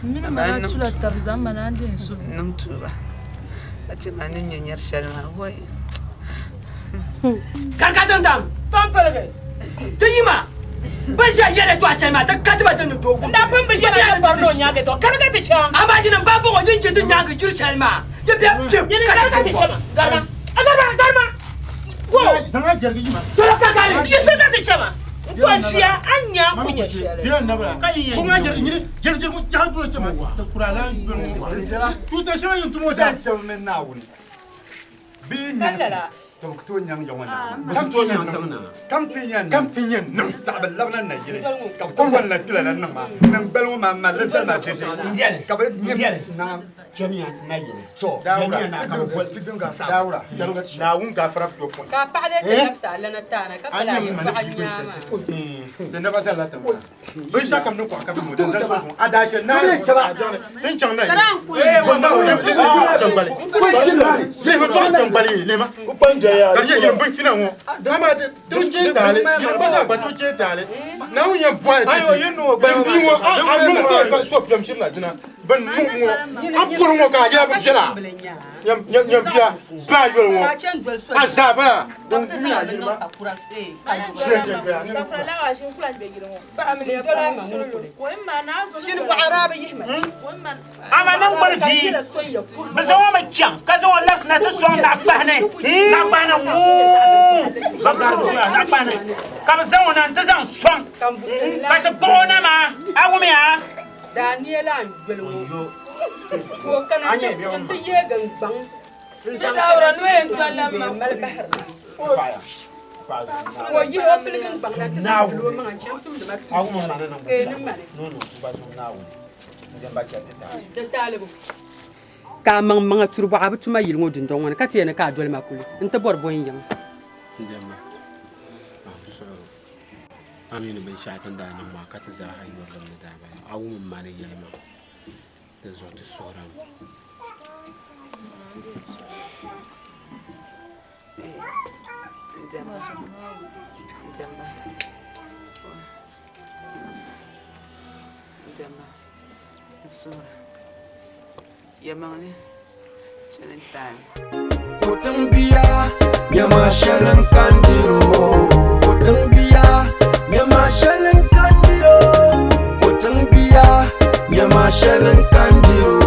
Mini ma daa tula tab zaŋ ma na n-di n suhu. Niŋ tuuba ka chɛ ma ni nya nyari shɛli maa wai. Kari ka tiŋ Pampiligi. Ti yima bɛ ʒe yɛli yɛtɔɣa shɛli maa ti ka ti ba din ni tooi N daa pun bi yɛla ni bɔri ni o nyaangi tɔ kari ka ti chaŋ. Amaa yinim ban bɔŋɔ yin je ti nyaangi yuri shɛli maa yi bɛ kpe Nyini kari ka ti chama. Garima. A garima garima. Wo. Zaŋ a jɛrigi yima. Tolo ka gari. Yiɣisi ka ti chama. N tɔ ʒiya a ni nya n ku nya shɛli. Bia nabira. Ko ŋa jɛrigi nyini jɛrigi jɛrigi jaɣa dolo chama. Ti kura la yoli ŋɔ. Tuuta shɛŋa yin tum o daa. Chɛbu mini Naawuni. Bee nyaŋ ti, to bi ku tooi nyaŋ ya ŋɔ Naawuni. Kam ti yɛn niŋ. Kam ti yɛn Kam ti yɛn niŋ. Zaɣ bi labina nayili, ka bɛ ti bɔni la kpila la niŋ ma. Niŋ gbali ŋɔ maa mali li zali ma dɛdɛ, ka bɛ nyɛ naam. Chamiya nayili. So, Daawura, Yɛliya naa ka bɛ boli ti diŋga Daawura, Naawuni gaafara bi tooi pɔi. Ka paɣa lee ti labisi a lana taana ka A pala nyɛ a ma ni yɛltɔɣa ʒi nyaa maa. Di naba zalila tiŋ maa. Binshɛɣu kam ni kɔhi ka bi mo din zali zuɣu a daa shɛli naa din chaŋ na tiŋgbali lihimi tɔɣi tiŋgbali lihima ka di nyɛ yini bin fina ŋɔ amaa ti bi chee taali yini gba zaa gba ti bi chee taali Naawuni yɛn bɔhi ti ti bia ŋɔ a niŋ sa ka so piɛm shiri la dina bin niŋ ŋɔ a pɔri ŋɔ ka a yɛla bi viɛla nyam bia baa yoli ŋɔ a zaa bala din wumiya lihima Ama niŋgbuni vi bɛ zaŋ o mi chaŋ ka zaŋ o labisina ti sɔŋ naɣikpahini naɣikpahini wuu ba gari zuya naɣikpahini ka bɛ zaŋ o na nti zaŋ sɔŋ ka ti kpuɣi o na maa a wumiya. Ka a maŋmaŋa turi bɔɣa bi tuma yili ŋɔ dundɔŋ ŋɔ ni ka ti yɛli ni ka a doli ma kuli nti bɔri bɔ n yiŋ. N-dɛmma, a suhir o, a mi ni binshɛɣu ti ni daa niŋ maa ka ti zaaha yurilim ni daa bala, a wum m ma ni yɛli ma. Dinzuɣu ti suhirimi. Kotiŋ bia, nyama shɛli n-kandiri o. Kotiŋ bia, nyama shɛli n-kandiri o. Kotiŋ bia, nyama shɛli n-kandiri o.